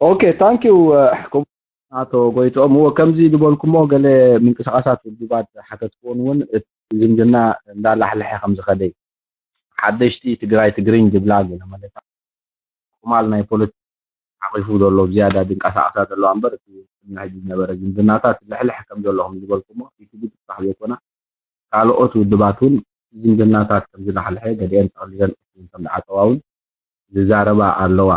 Okay, thank you. ኣቶ ጎይትኦም፣ እዎ ከምዚ ዝበልኩሞ ገለ ምንቅስቃሳት ውድባት ሓተትክዎን እውን እቲ ዝምድና እንዳላሕለሐ ከም ዝኸደ እዩ። ሓደሽቲ ትግራይ ትግርኝ ዝብላ ገለ ማለት ቁማል ናይ ፖለቲካ ሓቂፉ ዘሎ ብዝያዳ ዝንቀሳቀሳ ዘለዋ እምበር እቲ ቅድሚ ሕጂ ዝነበረ ዝምድናታት ልሕልሕ ከም ዘሎ ከም ዝበልኩሞ ኢትዲ ጥራሕ ዘይኮና ካልኦት ውድባት እውን ዝምድናታት ከም ዝላሕልሐ ገሊአን ጠቕሊለን ከም ዝዓጸዋ እውን ዝዛረባ ኣለዋ።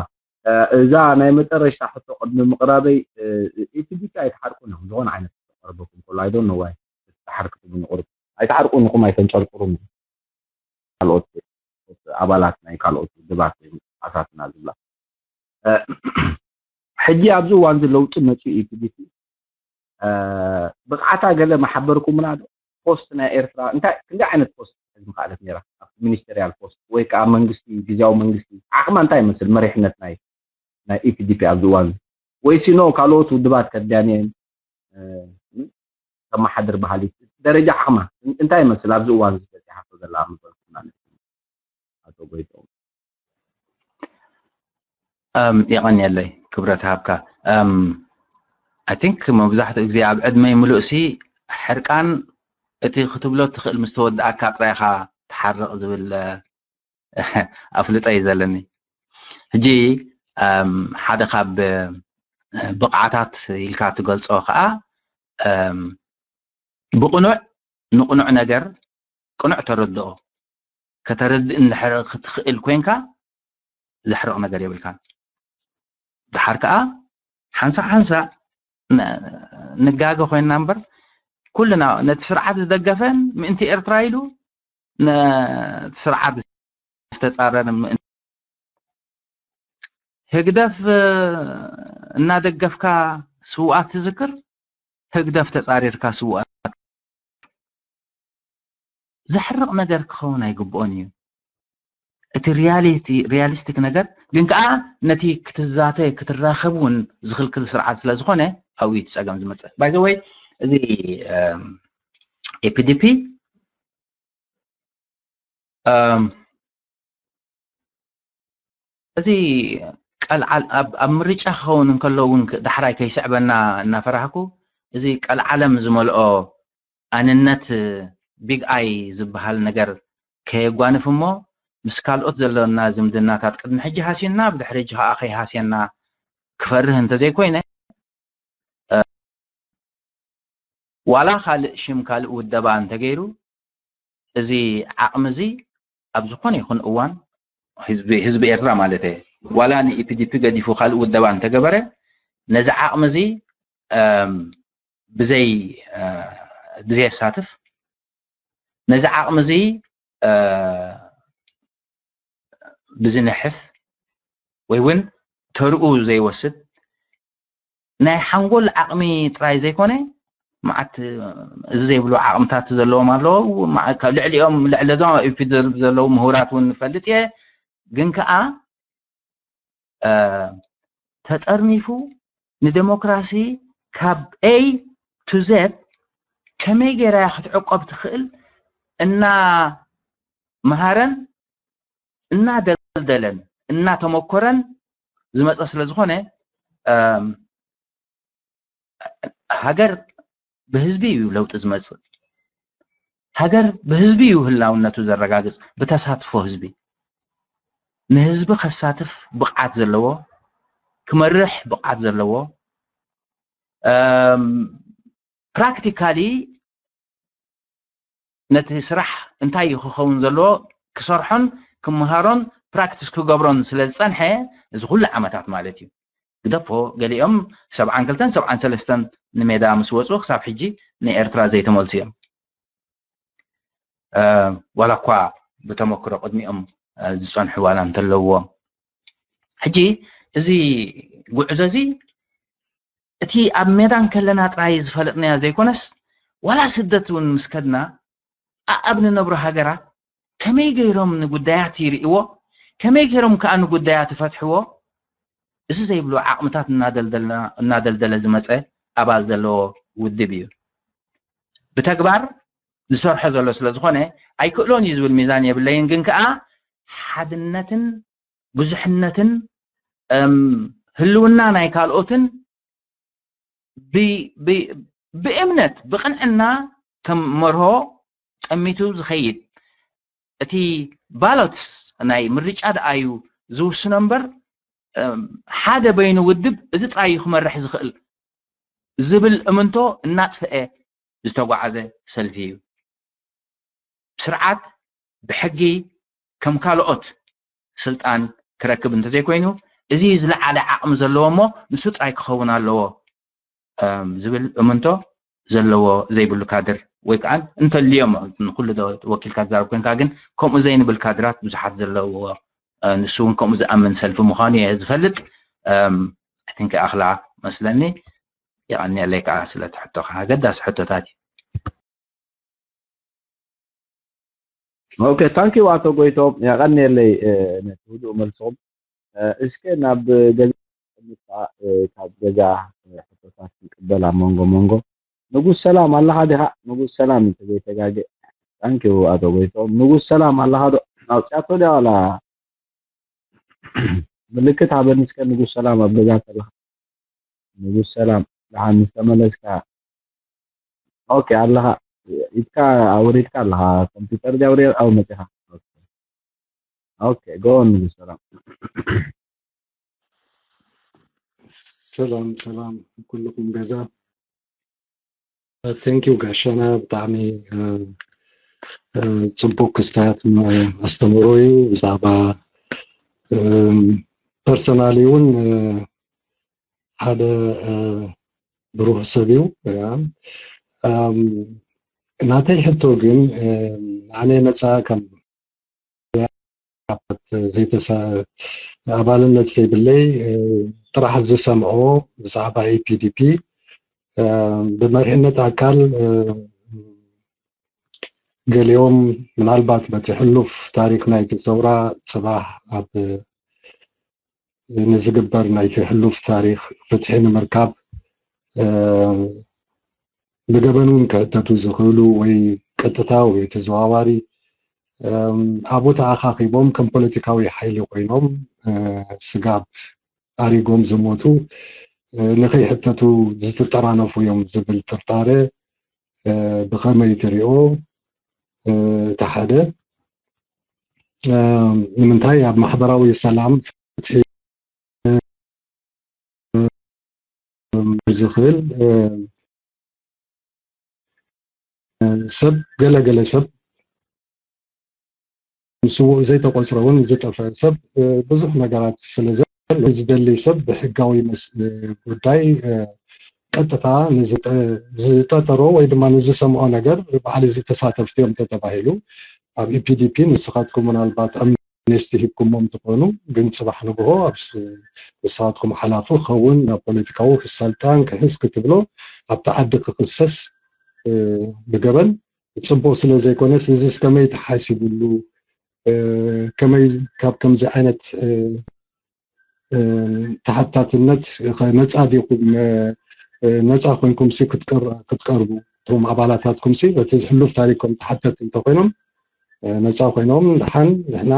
እዛ ናይ መጨረሽታ ሕቶ ቅድሚ ምቕራበይ ኢትዲካ ኣይትሓርቁን ኢኹም ዝኾነ ዓይነት ቀርበኩም ከሎ ኣይዶን ነዋይ ትሓርቅኩም ንቁርብ ኣይትሓርቁን ኢኹም ኣይተንጨርቅሩን ካልኦት ኣባላት ናይ ካልኦት ውድባት ወይ ምንቅስቃሳትና ዝብላ ሕጂ ኣብዚ እዋን እዚ ለውጢ መፅኡ ኢትዲቲ ብቕዓታ ገለ መሓበርኩምና ዶ ፖስት ናይ ኤርትራ እንታይ ክንደይ ዓይነት ፖስት ክትሕዝ ምኽኣለት ነይራ ኣብቲ ሚኒስተርያል ፖስት ወይ ከዓ መንግስቲ ግዜያዊ መንግስቲ ዓቕማ እንታይ ይመስል መሪሕነት ናይ ናይ ኢፒዲፒ ኣብዚ እዋን እዚ ወይሲ ኖ ካልኦት ውድባት ከድልያን እየን ከመሓድር ባህሊ ደረጃ ዓቕማ እንታይ ይመስል ኣብዚ እዋን እዚ በፂሓቶ ዘላ ምበልኩምና ኣቶ ጎይቶም የቐንየለይ ክብረት ሃብካ። I think መብዛሕትኡ ግዜ ኣብ ዕድመይ ምሉእ ሲ ሕርቃን እቲ ክትብሎ ትኽእል ምስ ተወድኣካ ጥራይ ኢኻ ትሓርቕ ዝብል ኣፍልጦ እዩ ዘለኒ። ሕጂ ሓደ ካብ ብቕዓታት ኢልካ ትገልጾ ከዓ ብቕኑዕ ንቕኑዕ ነገር ቅኑዕ ተረድኦ ከተረድእ እንድሕር ክትኽእል ኮይንካ ዘሕርቕ ነገር የብልካን። ድሓር ከዓ ሓንሳእ ሓንሳእ ንጋገ ኮይንና እምበር ኩልና ነቲ ስርዓት ዝደገፈን ምእንቲ ኤርትራ ኢሉ ነቲ ስርዓት ዝተፃረረ ምእንቲ ህግደፍ እናደገፍካ ስውኣት ትዝክር ህግደፍ ተፃሪርካ ስውኣት ዘሕርቕ ነገር ክኸውን ኣይግብኦን እዩ። እቲ ሪያሊቲ ሪያሊስቲክ ነገር ግን ከዓ ነቲ ክትዛተ ክትራኸብ እውን ዝኽልክል ስርዓት ስለ ዝኾነ ኣብኡ እቲ ፀገም ዝመፅእ። ባይ ዘ ወይ እዚ ኤፒዲፒ እዚ ቀልዓል ኣብ ኣብ ምርጫ ክኸውን እንከሎ እውን ዳሕራይ ከይስዕበና እናፈራህኩ እዚ ቀልዓለም ዝመልኦ ኣንነት ቢግ ኣይ ዝበሃል ነገር ከየጓንፍ እሞ ምስ ካልኦት ዘለና ዝምድናታት ቅድሚ ሕጂ ሃስዩና ብድሕሪ ሕጂ ከዓ ከይሃስየና ክፈርህ እንተዘይኮይነ ዋላ ካልእ ሽም ካልእ ውደባ እንተገይሩ እዚ ዓቕሚ እዚ ኣብ ዝኾነ ይኹን እዋን ህዝቢ ህዝቢ ኤርትራ ማለት እየ ዋላ ንኢፒዲፒ ገዲፉ ካልእ ውደባ እንተገበረ ነዚ ዓቕሚ እዚ ብዘይ ብዘየሳትፍ ነዚ ዓቕሚ እዚ ብዝንሕፍ ወይ እውን ተርኡ ዘይወስድ ናይ ሓንጎል ዓቕሚ ጥራይ ዘይኮነ መዓት እዚ ዘይብሉ ዓቕምታት ዘለዎም ኣለዉ ልዕሊኦም ልዕሊ ዞም ኢፒ ዘለዉ ምሁራት እውን ንፈልጥ እየ ግን ከዓ ተጠርኒፉ ንደሞክራሲ ካብ A to Z ከመይ ገይራ ክትዕቆብ ትኽእል እና መሃረን እና ደልደለን እና ተመኮረን ዝመፀ ስለ ዝኾነ ሃገር ብህዝቢ እዩ ለውጢ ዝመፅእ። ሃገር ብህዝቢ እዩ ህላውነቱ ዘረጋግፅ ብተሳትፎ ህዝቢ። ንህዝቢ ከሳትፍ ብቕዓት ዘለዎ፣ ክመርሕ ብቕዓት ዘለዎ፣ ፕራክቲካሊ ነቲ ስራሕ እንታይ እዩ ክኸውን ዘለዎ ክሰርሖን ክመሃሮን ፕራክቲስ ክገብሮን ስለ ዝፀንሐ እዚ ኩሉ ዓመታት ማለት እዩ። ግደፎ ገሊኦም ሰብዓን ክልተን ሰብዓን ሰለስተን ንሜዳ ምስ ወፁ ክሳብ ሕጂ ንኤርትራ ዘይተመልሱ እዮም። ዋላ እኳ ብተመክሮ ቅድሚኦም ዝፀንሑ ዋላ እንተለውዎም ሕጂ እዚ ጉዕዞ እዚ እቲ ኣብ ሜዳ እንከለና ጥራይ ዝፈለጥናዮ ዘይኮነስ ዋላ ስደት እውን ምስ ከድና ኣኣብ ንነብሮ ሃገራት ከመይ ገይሮም ንጉዳያት ይርእዎ ከመይ ገይሮም ከዓ ንጉዳያት ይፈትሕዎ እዚ ዘይብሉ ዓቕምታት እናደልደለ ዝመፀ ኣባል ዘለዎ ውድብ እዩ። ብተግባር ዝሰርሖ ዘሎ ስለ ዝኾነ ኣይክእሎን እዩ ዝብል ሚዛን የብለይን። ግን ከዓ ሓድነትን ብዙሕነትን ህልውና ናይ ካልኦትን ብ- ብ- ብእምነት ብቕንዕና ከም መርሆ ጠሚቱ ዝኸይድ፣ እቲ ባሎትስ ናይ ምርጫ ደኣ እዩ ዝውስኖ እምበር፣ እም፣ ሓደ በይኑ ውድብ እዚ ጥራይ እዩ ክመርሕ ዝኽእል ዝብል እምንቶ እናጥፍአ ዝተጓዓዘ ሰልፊ እዩ። ስርዓት ብሕጊ ከም ካልኦት ስልጣን ክረክብ እንተዘይኮይኑ፣ እዚ ዝለዓለ ዓቕሚ ዘለዎ እሞ ንሱ ጥራይ ክኸውን ኣለዎ፣ እም፣ ዝብል እምንቶ ዘለዎ ዘይብሉ ካድር ወይ ከዓ እንተልዮም ንኩሉ ዶ ወኪልካ ትዛረብ ኮንካ፣ ግን ከምኡ ዘይንብል ካድራት ብዙሓት ዘለዎ፣ እ፣ ንሱ እውን ከምኡ ዝኣምን ሰልፊ ምዃኑ እየ ዝፈልጥ። እም፣ I think ኣኽላ መስለኒ። የቐንየለይ ከዓ ስለቲ ሕቶኻ፣ ኣገዳሲ ሕቶታት እዩ። ኦኬ፣ ታንክ ዩ ኣቶ ጎይቶም፣ የቐንየለይ፣ እ፣ ነቲ ህዱእ መልስኹም። እ፣ እስከ ናብ ገዛ፣ እ፣ ካብ ገዛ፣ እ፣ ሕቶታት ንቅበል ኣብ መንጎ መንጎ። ንጉስ ሰላም ኣለኻ ዲኻ? ንጉስ ሰላም እንተዘይተጋግእ። ታንክ ዩ ኣቶ ጎይቶም። ንጉስ ሰላም ኣለኻ ዶ? ኣውፅኣቶ ድያ ዋላ? ምልክት ሃበኒ እስከ ንጉስ ሰላም ኣብ ገዛ ከለኻ። ንጉስ ሰላም፣ ደሓን ምስ ተመለስካ። ኦኬ ኣለኻ፣ ኢድካ ኣውሪድካ ኣለኻ። ኮምፒውተር ድያ ኣውሪድ-፣ ኣው መፂኻ። ኦኬ፣ ኦኬ፣ ጎ ንጉስ ሰላም። ሰላም ሰላም ኩልኹም ገዛ። Thank you ጋሻና፣ ብጣዕሚ፣ እ፣ እ፣ ጽቡቅ ክስታት፣ ም-፣ ኣስተምህሮ እዩ። ብዛዕባ፣ እም፣ ፐርሰናሊ እውን፣ እ፣ ሓደ፣ እ፣ ብሩህ ሰብ እዩ። ያ፣ እም፣ ናተይ ሕቶ ግን፣ እ፣ ኣነ ነጻ ከም ዘይተሳ-፣ ኣባልነት ዘይብለይ፣ እ፣ ጥራሕ ዝሰምዖ ብዛዕባ ኢ ፒ ዲ ፒ፣ እ፣ ብመሪሕነት ኣካል፣ እ፣ ገሊኦም ምናልባት በቲ ሕሉፍ ታሪክ ናይቲ ሰውራ ጽባሕ ኣብ ንዝግበር ናይቲ ሕሉፍ ታሪክ ፍትሒ ንምርካብ፣ እ፣ ብገበን እውን ክሕተቱ ዝኽእሉ ወይ ቀጥታ ወይ ተዘዋዋሪ፣ እም፣ ኣብኡ ተኣኻኺቦም ከም ፖለቲካዊ ሓይሊ ኮይኖም፣ እ፣ ስጋብ ኣሪጎም ዝሞቱ፣ እ፣ ንኸይሕተቱ ዝተጠራነፉ እዮም ዝብል ጥርጣረ፣ እ፣ ብኸመይ ትሪኦ? እ፣ እቲ ሓደ፣ እ፣ ንምንታይ ኣብ ማሕበራዊ ሰላም ፍትሒ፣ እ፣ ዝኽእል፣ እ፣ ሰብ፣ ገለ ገለ ሰብ ስውእ ዘይተቆጽረ እውን ዝጠፍአ ሰብ፣ እ፣ ብዙሕ ነገራት ስለ ዘሎ፣ ዝደሊ ሰብ ብሕጋዊ መስ-፣ እ፣ ጉዳይ፣ እ፣ ቀጥታ ንዝጠ-፣ ዝጠጠሮ ወይ ድማ ንዝሰምዖ ነገር ባዕሊ ዝተሳተፍቲ እዮም ተተባሂሉ። ኣብ ኢ ፒ ዲ ፒ ንስኻትኩም ምናልባት ኣምነስቲ ሂብኩሞም ትኾኑ፣ ግን ጽባሕ ንግሆ ኣብ ስ-፣ ንስኻትኩም ሓላፊ ክኸውን ናብ ፖለቲካዊ ክሰልጣን ክሕዝ ክትብሎ ኣብቲ ዓዲ ክኽሰስ፣ እ፣ ብገበን ጽቡቕ ስለ ዘይኮነስ፣ እዚስ ከመይ ተሓሲብሉ? እ፣ ከመይ ካብ ከምዚ ዓይነት፣ እ፣ እ፣ ተሓታትነት ኸ ነጻ ዲኹም? እ፣ እ፣ ነጻ ኮይንኩም ሲ ክትቀር-፣ ክትቀርቡ፣ እቶም ኣባላታትኩም ሲ በቲ ዝሕሉፍ ታሪኮም ተሓተቲ እንተኮይኖም፣ እ፣ ነጻ ኮይኖም ደሓን ንሕና፣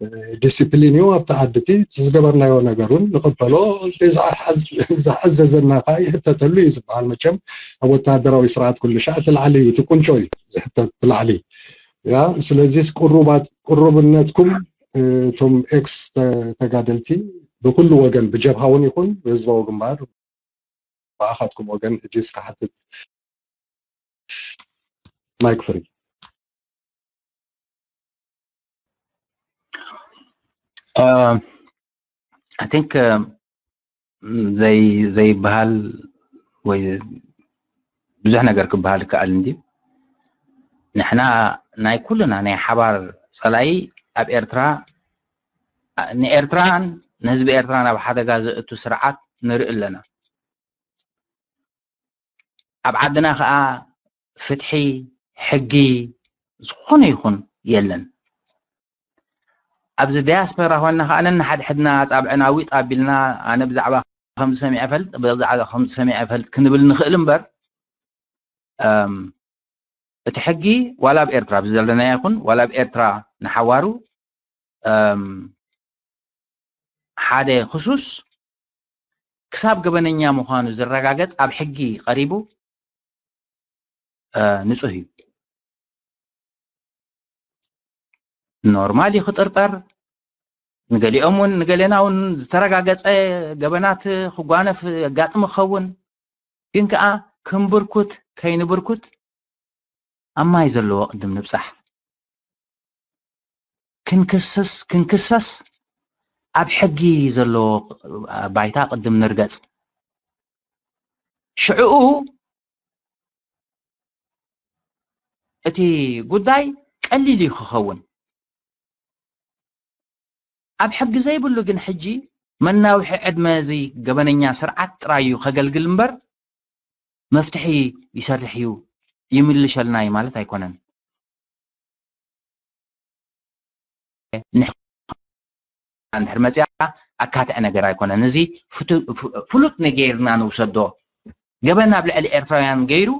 እ፣ ዲሲፕሊን እዩ ኣብቲ ዓዲ እቲ፣ እቲ ዝገበርናዮ ነገር እውን ንቕበሎ፣ እቲ ዝሓዝ-፣ ዝሓዘዘና ከዓ ይሕተተሉ እዩ ዝበሃል። መቸም ኣብ ወተሃደራዊ ስርዓት ኩሉ ሻዕ እቲ ላዕሊ እዩ፣ እቲ ቁንጮ እዩ ዝሕተት፣ እቲ ላዕሊ። ያ፣ ስለዚስ ቅሩባት፣ ቅሩብነትኩም፣ እ፣ እቶም ኤክስ ተ-፣ ተጋደልቲ ብኩሉ ወገን፣ ብጀብሃ እውን ይኹን ብህዝባዊ ግንባር፣ ብኣኻትኩም ወገን ሕጂስ ክሓትት፣ ማይክ ፍሪ። እ፣ I think፣ እ፣ ዘይ-፣ ዘይበሃል ወይ ብዙሕ ነገር ክበሃል ይከኣል እንድዩ። ንሕና ናይ ኩልና ናይ ሓባር ጸላኢ ኣብ ኤርትራ፣ ንኤርትራን ንህዝቢ ኤርትራን ኣብ ሓደጋ ዘእቱ ስርዓት ንርኢ ኣለና። ኣብ ዓድና ከኣ ፍትሒ፣ ሕጊ፣ ዝኾነ ይኹን የለን። ኣብዚ ዳያስፖራ ኮይንና ከኣ ነንሓድሕድና ኣጻብዕና ዊጥ ኣቢልና፣ ኣነ ብዛዕባ ከምዚ ሰሚዐ እፈልጥ፣ ብዛዕባ ከምዚ ሰሚዐ እፈልጥ ክንብል ንኽእል እምበር፣ እም፣ እቲ ሕጊ ዋላ ኣብ ኤርትራ ኣብዚ ዘለናዮ ይኹን ዋላ ኣብ ኤርትራ ንሓዋሩ፣ እም፣ ሓደ ክሱስ ክሳብ ገበነኛ ምዃኑ ዝረጋገጽ ኣብ ሕጊ ቀሪቡ፣ እ፣ ንጹህ እዩ። ኖርማል እዩ ክጥርጠር። ንገሊኦም እውን፣ ንገሌና እውን ዝተረጋገጸ ገበናት ክጓነፍ የጋጥም ክኸውን። ግን ከኣ ክንብርኩት ከይንብርኩት ኣብ ማይ ዘለዎ ቅድም ንብጻሕ። ክንክሰስ፣ ክንክሰስ ኣብ ሕጊ ዘለዎ ባይታ ቅድም ንርገጽ። ሽዕኡ እቲ ጉዳይ ቀሊል እዩ ክኸውን። ኣብ ሕጊ ዘይብሉ ግን ሕጂ መናውሒ ዕድመ እዚ ገበነኛ ስርዓት ጥራይ እዩ ከገልግል እምበር፣ መፍትሒ ይሰርሕ እዩ፣ ይምልሸልና እዩ ማለት ኣይኮነን። ንሕ-፣ እንድሕር መጽያ ኣካትዐ ነገር ኣይኮነን። እዚ ፍቱ-፣ ፍ-፣ ፍሉጥ ነገር ጌርና ንውሰዶ። ገበን ኣብ ልዕሊ ኤርትራውያን ገይሩ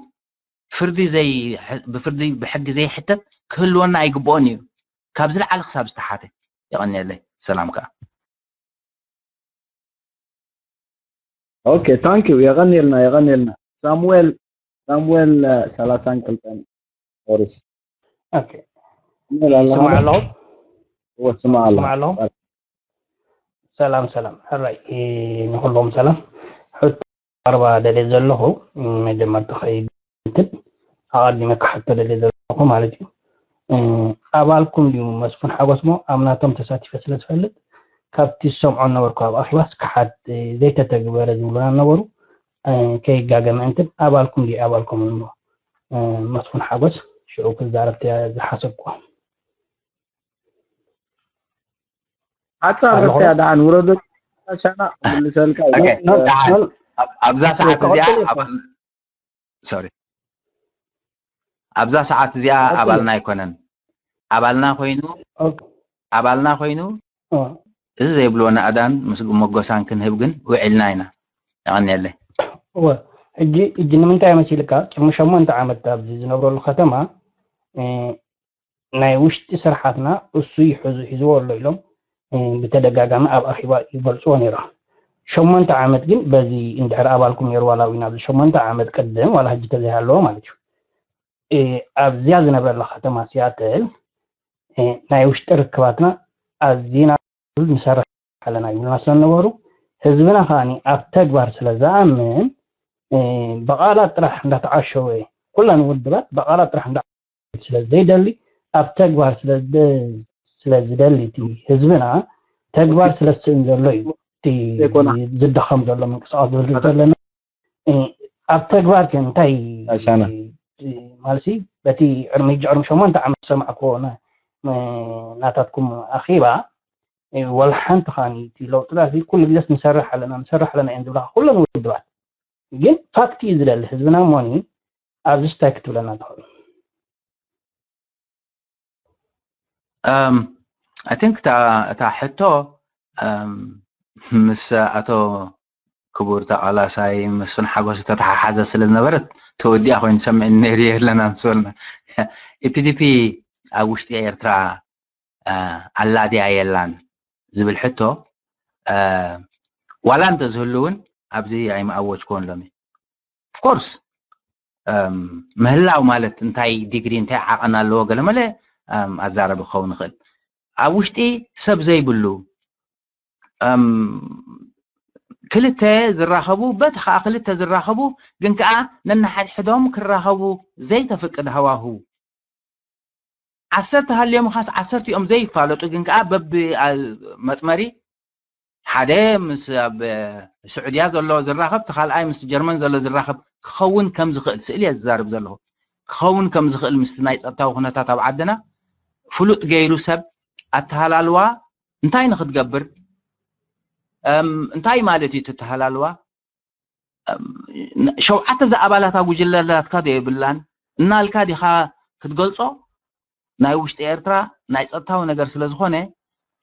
ፍርዲ ዘይ-፣ ብፍርዲ ብሕጊ ዘይሕተት ክህልወና ኣይግብኦን እዩ። ካብ ዝለዓለ ክሳብ ዝተሓተ። የቐንየለይ። ሰላም ከኣ። ኦኬ፣ ታንክ ዩ። የቐንየልና፣ የቐንየልና። ሳሙኤል፣ ሳሙኤል፣ እ፣ ሰላሳን ክልተን ኦሪስ። ኦኬ። ሳሙኤል ኣለኻ? ይስማዕ ኣለኹ? እወ፣ ትስማዕ ኣለኻ። ይስማዕ ኣለኹ? ሰላም፣ ሰላም። ሕራይ፣ እ፣ ንኹሎም ሰላም። ሕቶ ቀረባ ደልየ ዘለኹ፣ እ፣ መጀመርታ ከይትብል ኣቐዲመ ክሓቶ ደልየ ዘለኹ ማለት እዩ። እ፣ ኣባልኩም ድዩ መስፍን ሓጎስ እሞ ኣብ ናቶም ተሳቲፈ ስለ ዝፈልጥ ካብቲ ዝሰምዖ ነበርኩ ኣብ ኣኼባስ ክሓት፣ እ፣ ዘይተተግበረ ዝብሉና ነበሩ። እ፣ ከይጋገ ምእንትን ኣባልኩም ድዩ ኣባልኩም እሞ፣ እ፣ መስፍን ሓጎስ ሽዑ ክዛረብ ተያ ዝሓሰብኩ። ሓጻር ኣለኹ? ሕቶያ ደሓን ውረዶ ሻና ክምልሰልካ እዩ። ኦኬ፣ ኖ፣ ኖ፣ ደሓን። ኖ። ኣብ-፣ ኣብዛ ሰዓት እዚኣ ክቐጽል እኮ። ኣባል-፣ ሶሪ። ኣብዛ ሰዓት እዚኣ ቀጽል። ኣባልና ኣይኮነን። ኣባልና ኮይኑ፣ ኦኬ። ኣባልና ኮይኑ፣ ኦ። እዚ ዘይብልዎ ናእዳን ምስ መጎሳን ክንህብ ግን ውዒልና ኢና። የቐንየለይ። እወ፣ ሕጂ፣ ሕጂ ንምንታይ መሲልካ? ቅድሚ ሸሞንተ ዓመት ኣብዚ ዝነብረሉ ከተማ፣ እ፣ ናይ ውሽጢ ስርሓትና እሱ ይሕዙ-፣ ሒዝዎ ኣሎ ኢሎም፣ እ፣ ብተደጋጋሚ ኣብ ኣኼባ ይገልጽዎ ነይሮም። ሸሞንተ ዓመት ግን በዚ እንድሕር ኣባልኩም ነይሩ ዋላ እውን ኣብዚ ሸሞንተ ዓመት ቅድም ዋላ ሕጂ ተዘይሃለዎ ማለት እዩ። እ፣ ኣብዚኣ ዝነብረላ ከተማ ሲያትል፣ እ፣ ናይ ውሽጢ ርክባትና ኣዚና ንሰርሕ ኣለና ይብሉና ስለ ዝነበሩ፣ ህዝብና ከኣ ኣብ ተግባር ስለ ዝኣምን፣ እ፣ ብቓላት ጥራሕ እንዳተዓሸወ፣ ኩለን ውድባት ብቓላት ጥራሕ እንዳ ስለ ዘይደሊ፣ ኣብ ተግባር ስለ ደ-፣ ስለ ዝደሊ እቲ ህዝብና ተግባር ስለ ዝስእን ዘሎ እዩ እቲ ዘይኮና። ዝዳኸም ዘሎ ምንቅስቓስ ዝብል ዘለና። እ፣ ኣብ ተግባር ከ እንታይ ኣሻና። እ፣ ማለትሲ በቲ ዕድመ፣ ሕጂ ዕድመ ሸሞንተ ዓመት ዝሰማዕክዎ ና-፣ እ፣ ናታትኩም ኣኼባ፣ እ፣ ወላ ሓንቲ ኻኒ እቲ ለውጥታት እዚ ኩሉ ግዜስ ንሰርሕ ኣለና፣ ንሰርሕ ኣለና እየን ዝብላ ኩለን ውድባት። ግን ፋክት እዩ ዝደሊ ህዝብና እሞኒ ኣብዚ ስታይ ክትብለና ትኽእል። Um, I think እታ፣ እታ ሕቶ፣ um፣ ምስ ኣቶ ክቡር ተቓላሳይ መስፍን ሓጎስ ዝተተሓሓዘ ስለ ዝነበረት ተወዲኣ ኮይኑ ሰሚዕኒ ነይሩ እየ፣ የለና ንስበልና። ኢፒዲፒ ኣብ ውሽጢ ኤርትራ፣ እ፣ ኣላ ድያ የላን ዝብል ሕቶ፣ እ፣ ዋላ እንተዝህሉ እውን ኣብዚ ኣይምኣወጅክዎን ሎሚ። ኦፍኮርስ፣ እም፣ ምህላው ማለት እንታይ ዲግሪ፣ እንታይ ዓቐን ኣለዎ ገለመለ፣ እም፣ ኣዛረቢ ክኸውን ይኽእል። ኣብ ውሽጢ ሰብ ዘይብሉ፣ እም፣ ክልተ ዝራኸቡ፣ በቲ ኸኣ ክልተ ዝራኸቡ፣ ግን ከኣ ነንሓድሕዶም ክራኸቡ ዘይተፍቅድ ሃዋህው። ዓሰርተ ሃልዮምኻስ ዓሰርቲኦም ዘይፋለጡ፣ ግን ከኣ በቢ፣ ኣ-፣ መጥመሪ ሓደ ምስ ኣብ ስዑድያ ዘሎ ዝራኸብ፣ እቲ ካልኣይ ምስ ጀርመን ዘሎ ዝራኸብ ክኸውን ከም ዝኽእል ስእሊ እየ ዝዛረብ ዘለኹ። ክኸውን ከም ዝኽእል ምስቲ ናይ ጸጥታዊ ኩነታት ኣብ ዓድና ፍሉጥ ገይሩ ሰብ ኣተሃላልዋ እንታይ ንኽትገብር፣ እም፣ እንታይ ማለት እዩ እቲ ኣተሃላልዋ? እም፣ ሸውዓተ ዝኣባላታ ጉጅለ ኣላትካ ዶ የብላን እናልካ ዲኻ ክትገልጾ? ናይ ውሽጢ ኤርትራ ናይ ጸጥታዊ ነገር ስለ ዝኾነ፣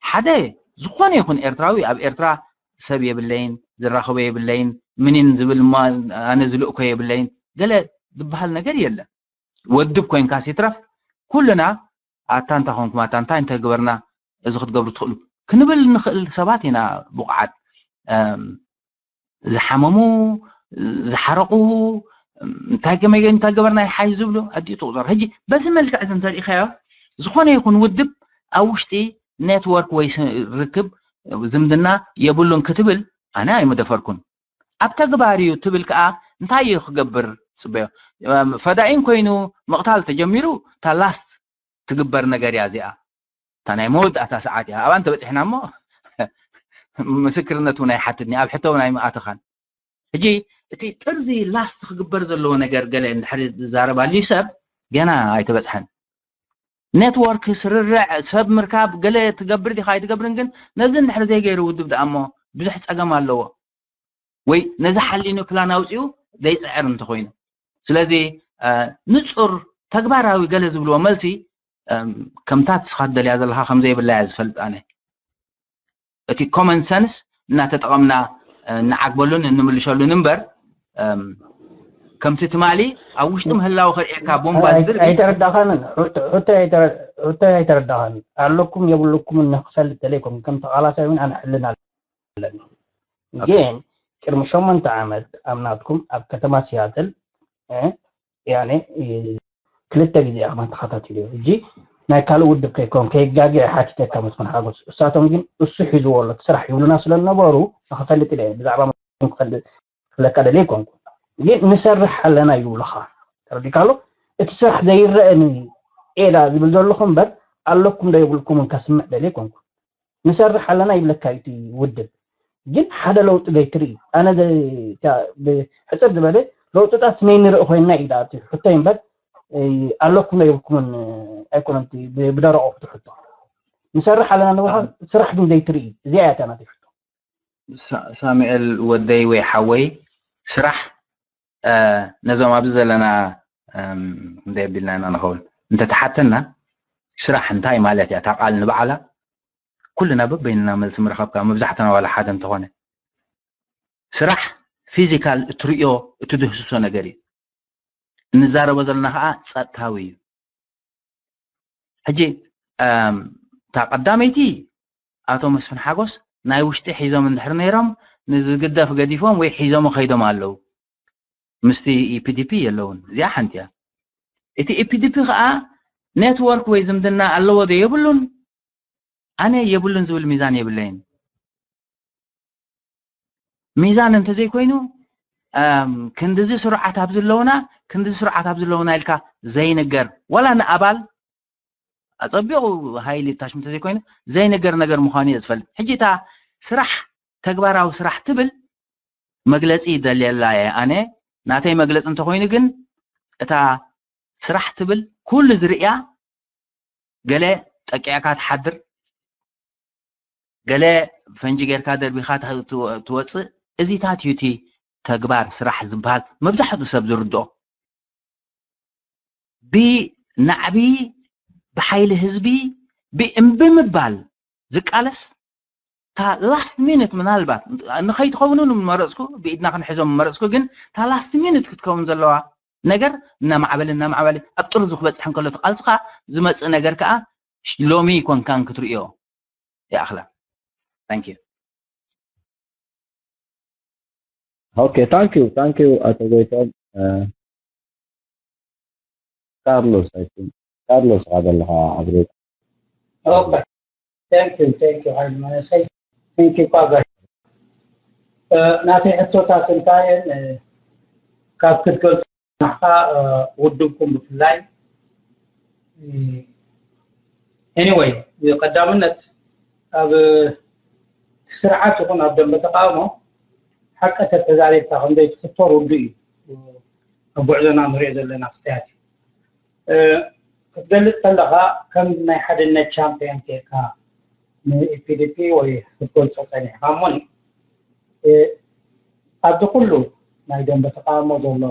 ሓደ ዝኾነ ይኹን ኤርትራዊ ኣብ ኤርትራ ሰብ የብለይን፣ ዝራኸቦ የብለይን፣ ምኒን ዝብል እሞ ኣነ ዝልእኮ የብለይን፣ ገለ ዝበሃል ነገር የለን። ወድብ ኮይንካስ ይትረፍ፣ ኩልና ኣታ እንታይ ኮንኩም፣ ኣታ እንታይ እንተገበርና፣ እዚ ክትገብሩ ትኽእሉ ክንብል ንኽእል ሰባት ኢና ብቑዓት። እም፣ ዝሓመሙ፣ ዝሓረቑ፣ እንታይ ከመይ እንታይ ገበርና ይሓይሽ ዝብሉ ኣዲኡ ትቑፀር። ሕጂ በዚ መልክዕ እዚ እንተሪኢኻዮ ዝኾነ ይኹን ውድብ ኣብ ውሽጢ ኔትወርክ ወይ ርክብ ዝምድና የብሉን ክትብል ኣነ ኣይምደፈርኩን። ኣብ ተግባር እዩ ትብል ከዓ እንታይ እዩ ክገብር? ፅበዮ ፈዳኢን ኮይኑ ምቕታል ተጀሚሩ እታ ላስት ትግበር ነገር እያ እዚኣ። እታ ናይ መወዳእታ ሰዓት እያ ኣብኣ እንተበፂሕና እሞ ምስክርነት እውን ኣይሓትትኒ ኣብ ሕቶ እውን ኣይምኣተኻን። ሕጂ እቲ ጥርዚ ላስት ክግበር ዘለዎ ነገር ገለ እንድሕር ዝዛረብ ኣልዩ ሰብ ገና ኣይተበፅሐን። ኔትወርክ ስርርዕ ሰብ ምርካብ ገለ ትገብር ዲኻ ኣይትገብርን ግን ነዚ እንድሕር ዘይገይሩ ውድብ ደኣ እሞ ብዙሕ ፀገም ኣለዎ። ወይ ነዚ ሓሊኑ ፕላን ኣውፂኡ ዘይፅዕር እንተኮይኑ ስለዚ ንፁር ተግባራዊ ገለ ዝብልዎ መልሲ ከምታ ትስኻ ትደልያ ዘለካ ከምዘይብላ እያ ዝፈልጥ ኣነ። እቲ ኮመን ሰንስ እናተጠቐምና እንዓግበሉን እንምልሸሉን እምበር ከምቲ ትማሊ ኣብ ውሽጢ ምህላው ከርእየካ ቦምባ ዝድርቢ ኣይተረዳኸንን። ሕቶ ኣይተረዳኸንን። ኣለኩም የብልኩምን ንክፈልጥ ደለይኩም ከም ተቓላሳይ እውን ኣነ ሕልና ኣለኒ። ግን ቅድሚ ሸሞንተ ዓመት ኣብ ናትኩም ኣብ ከተማ ሲያትል ያኔ ክልተ ግዜ ኢኻ ተኸታቲሉ እዩ። ሕጂ ናይ ካልእ ውድብ ከይኮን ከይጋግዕ ሓቲተካ መስፍን ሓጎስ። እሳቶም ግን እሱ ሒዝዎ ኣሎ እቲ ስራሕ ይብሉና ስለ ዝነበሩ ንኽፈልጥ ኢለ እየ ብዛዕባ መስፍን ክፈልጥ ክብለካ ደልየ ኣይኮንኩ። ግን ንሰርሕ ኣለና ይብሉኻ። ተረዲእካ ኣሎ? እቲ ስራሕ ዘይረአ ኤዳ ዝብል ዘለኹ እምበር ኣለኩም ዶ የብልኩምን ከስምዕ ደልየ ኣይኮንኩ። ንሰርሕ ኣለና ይብለካ እዩ እቲ ውድብ። ግን ሓደ ለውጢ ዘይትርኢ ኣነ ሕፅር ዝበለ ለውጥታት ነይንርኢ ኮይንና እዩ እቲ ሕቶይ እምበር ኣለኩም ዶ የብልኩምን ኣይኮነን ብደረቑ እቲ ሕቶ። ንሰርሕ ኣለና ንብልካ ስራሕ ግን ዘይትርኢ እዚኣ እያ እታ ናተይ ሕቶ። ሳሙኤል ወደይ ወይ ሓወይ ስራሕ ነዞም ኣብዚ ዘለና ክንደይ ኣቢልና ኢና ንኸውን እንተተሓተና ስራሕ እንታይ ማለት እያ እታ ቃል ንባዕላ ኩልና በበይንና መልሲ ምረኸብካ መብዛሕትና ዋላ ሓደ እንተኾነ ስራሕ ፊዚካል እትርእዮ እትድህስሶ ነገር እዩ እንዛረቦ ዘለና ከዓ ጸጥታዊ እዩ ሕጂ እታ ቀዳመይቲ ኣቶ መስፍን ሓጎስ ናይ ውሽጢ ሒዞም እንድሕር ነይሮም ንዝግደፍ ገዲፎም ወይ ሒዞሞ ከይዶም ኣለዉ ምስቲ ኢፒዲፒ የለውን እዚኣ ሓንቲ እያ እቲ ኢፒዲፒ ከዓ ኔትወርክ ወይ ዝምድና ኣለዎ ዶ የብሉን ኣነ የብሉን ዝብል ሚዛን የብለይን ሚዛን እንተዘይኮይኑ ክንድዚ ስሩዓት ኣብዚ ኣለውና ክንድዚ ስሩዓት ኣብዚ ኣለውና ኢልካ ዘይንገር ዋላ ንኣባል ኣፀቢቑ ሃይሊ ታሽም እንተዘይኮይኑ ዘይንገር ነገር ምዃኑ እየ ዝፈልጥ ሕጂ እታ ስራሕ ተግባራዊ ስራሕ ትብል መግለፂ ይደልየላ እየ ኣነ ናተይ መግለፂ እንተኮይኑ ግን እታ ስራሕ ትብል ኩሉ ዝርእያ ገለ ጠቂዕካ ትሓድር ገለ ፈንጂ ጌርካ ደርቢኻ ትወፅእ እዚታት እዩ እቲ ተግባር ስራሕ ዝበሃል መብዛሕትኡ ሰብ ዝርድኦ ብናዕቢ ብሓይሊ ህዝቢ ብምባል ዝቃለስ እታ ላስት ሚኒት ምናልባት ንኸይትኸውን ምመረፅኩ ብኢድና ክንሕዞም ምመረፅኩ ግን እታ ላስት ሚኒት ክትከውን ዘለዋ ነገር እናማዕበለ እናማዕበለ ኣብ ጥርዙ ክበፅሕ እንከሎ እቲ ቃልስኻ ዝመፅእ ነገር ከዓ ሎሚ ይኮንካን ክትርእዮ ይኣኽላ thank you okay thank you thank you ኣቶ ጎይቶም ካርሎስ ኣይ ቲንክ ካርሎስ ኢኻ ዘለኻ ኣብ ሬድዮ okay thank you thank you ሃይለ መለሰይ thank you ኳጋ ናተይ ሕቶታት እንታይ እየን ካብ ክትገልፁ ናኻ ውድብኩም ብፍላይ anyway ቀዳምነት ኣብ ስርዓት ይኹን ኣብ ደንበ ተቃውሞ ሓቂ ተተዛሪብካ ከም ዘይትፍቶ ርዱእ እዩ ኣብ ጉዕዞና ንሪኦ ዘለና ክስተያት እዩ ክትገልፅ ከለካ ከም ናይ ሓድነት ቻምፒየን ጌርካ ን ኢፒዲፒ ወይ ክትገልፆ ፀኒሕካ እሞኒ ኣብዚ ኩሉ ናይ ደንበ ተቃውሞ ዘሎ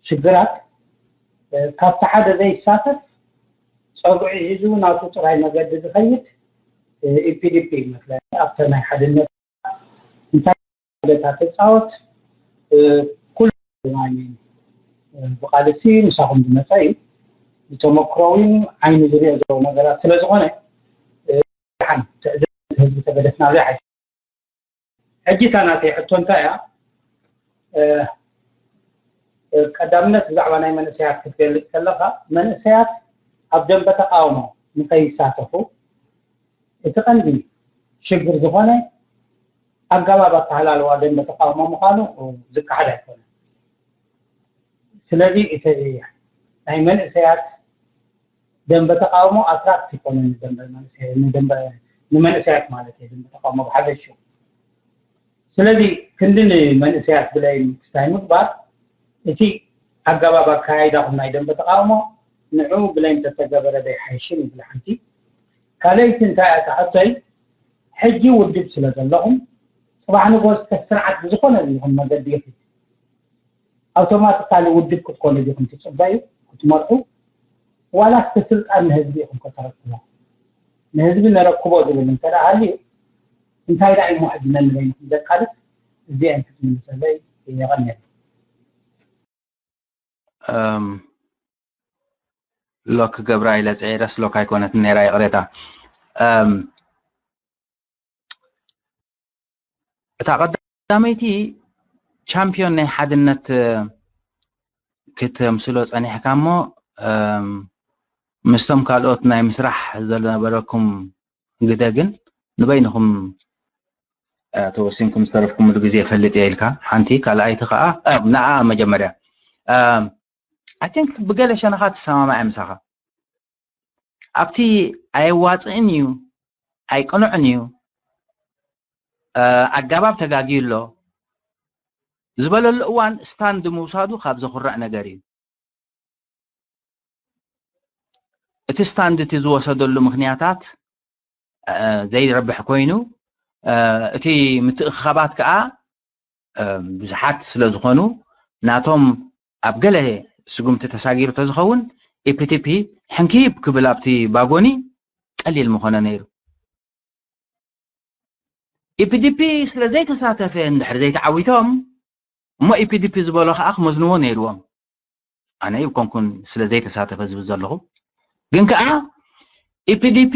ሽግራት ካብቲ ሓደ ዘይሳተፍ ፀጉዒ ሒዙ ናቱ ጥራይ መገዲ ዝኸይድ ኢፒዲፒ ይመስለኒ ኣብተ ናይ ሓድነት እንታይ ታ ትፃወት ኩሉ ብቃልሲ ምሳኹም ዝመፀ እዩ ዝተመክሮ እውን ዓይኒ ዝሪኦ ዘለዎ ነገራት ስለ ዝኾነ ሓን ትዕዝብቲ ህዝቢ ተገደፍናሉ ይሓይሽ ሕጂ እታ ናተይ ሕቶ እንታይ እያ ቀዳምነት ብዛዕባ ናይ መንእሰያት ክትገልጽ ከለኻ መንእሰያት ኣብ ደንበ ተቃውሞ ንኸይሳተፉ እቲ ቀንዲ ሽግር ዝኾነ ኣገባብ ኣተሃላልዋ ደንበ ተቃውሞ ምዃኑ ዝከሓድ ኣይኮነን። ስለዚ እቲ ናይ መንእሰያት ደንበ ተቃውሞ ኣትራክት ይኮነ ንመንእሰያት ማለት እዩ ደንበ ተቃውሞ ብሓፈሽኡ። ስለዚ ክንዲ ንመንእሰያት ብለይም ክስታይ ምግባር እቲ ኣገባብ ኣካያይዳኹም ናይ ደንበ ተቃውሞ ንዑ ብለይም ተተገበረ ደይሓይሽን ይብል ሓንቲ። ካልኣይቲ እንታይ እያ ትሓቶይ፣ ሕጂ ውድብ ስለ ዘለኹም ጽባሕ ንጎስ ስርዓት ብዝኾነ ይኹን መገዲ ይኽድ ኣውቶማቲካሊ ውድብ ክትኮኑ ዲኹም ትጽበዩ ክትመርሑ፣ ዋላስ እቲ ስልጣን ንህዝቢ ኢኹም ከተረክቦ? ንህዝቢ ነረክቦ ዝብል እንተ ደኣ ሃልዩ እንታይ ደኣ እሞ ሕጂ ነንበይንኹም ዘቃልስ? እዚአን ክትምልሰለይ የቐንየልና። ሎክ ገብራ ኢለ ፅዒረስ ሎክ ኣይኮነትን ነይራ፣ ይቕሬታ። እታ ቀዳመይቲ ቻምፒዮን ናይ ሓድነት ክተምስሎ ፀኒሕካ እሞ ምስቶም ካልኦት ናይ ምስራሕ ዝነበረኩም ግደ ግን ንበይንኹም ተወሲንኩም ዝተረፍኩምሉ ግዜ እፈልጥ እየ ኢልካ ሓንቲ። ካልኣይቲ ከዓ ንዓ መጀመርያ I think ብገለ ሸነኻ ትሰማማዕ ምሳኻ ኣብቲ ኣየዋፅእን እዩ ኣይቅኑዕን እዩ ኣገባብ ተጋግዩ ኣሎ ዝበለሉ እዋን ስታንድ ምውሳዱ ካብ ዘኹርዕ ነገር እዩ። እቲ ስታንድ እቲ ዝወሰደሉ ምክንያታት ዘይረብሕ ኮይኑ እቲ ምትእኽኻባት ከዓ ብዙሓት ስለ ዝኾኑ ናቶም ኣብ ገለ ስጉምቲ ተሳጊሩ ተዝኸውን ኢፒቲፒ ሕንኪብ ክብል ኣብቲ ባጎኒ ቀሊል ምኾነ ነይሩ። ኢፒዲፒ ስለ ዘይተሳተፈ እንድሕር ዘይተዓዊቶም እሞ ኢፒዲፒ ዝበሎ ከዓ ክመዝንዎ ነይርዎም። ኣነ ይብኮንኩን ስለ ዘይተሳተፈ ዝብል ዘለኹ ግን ከዓ ኢፒዲፒ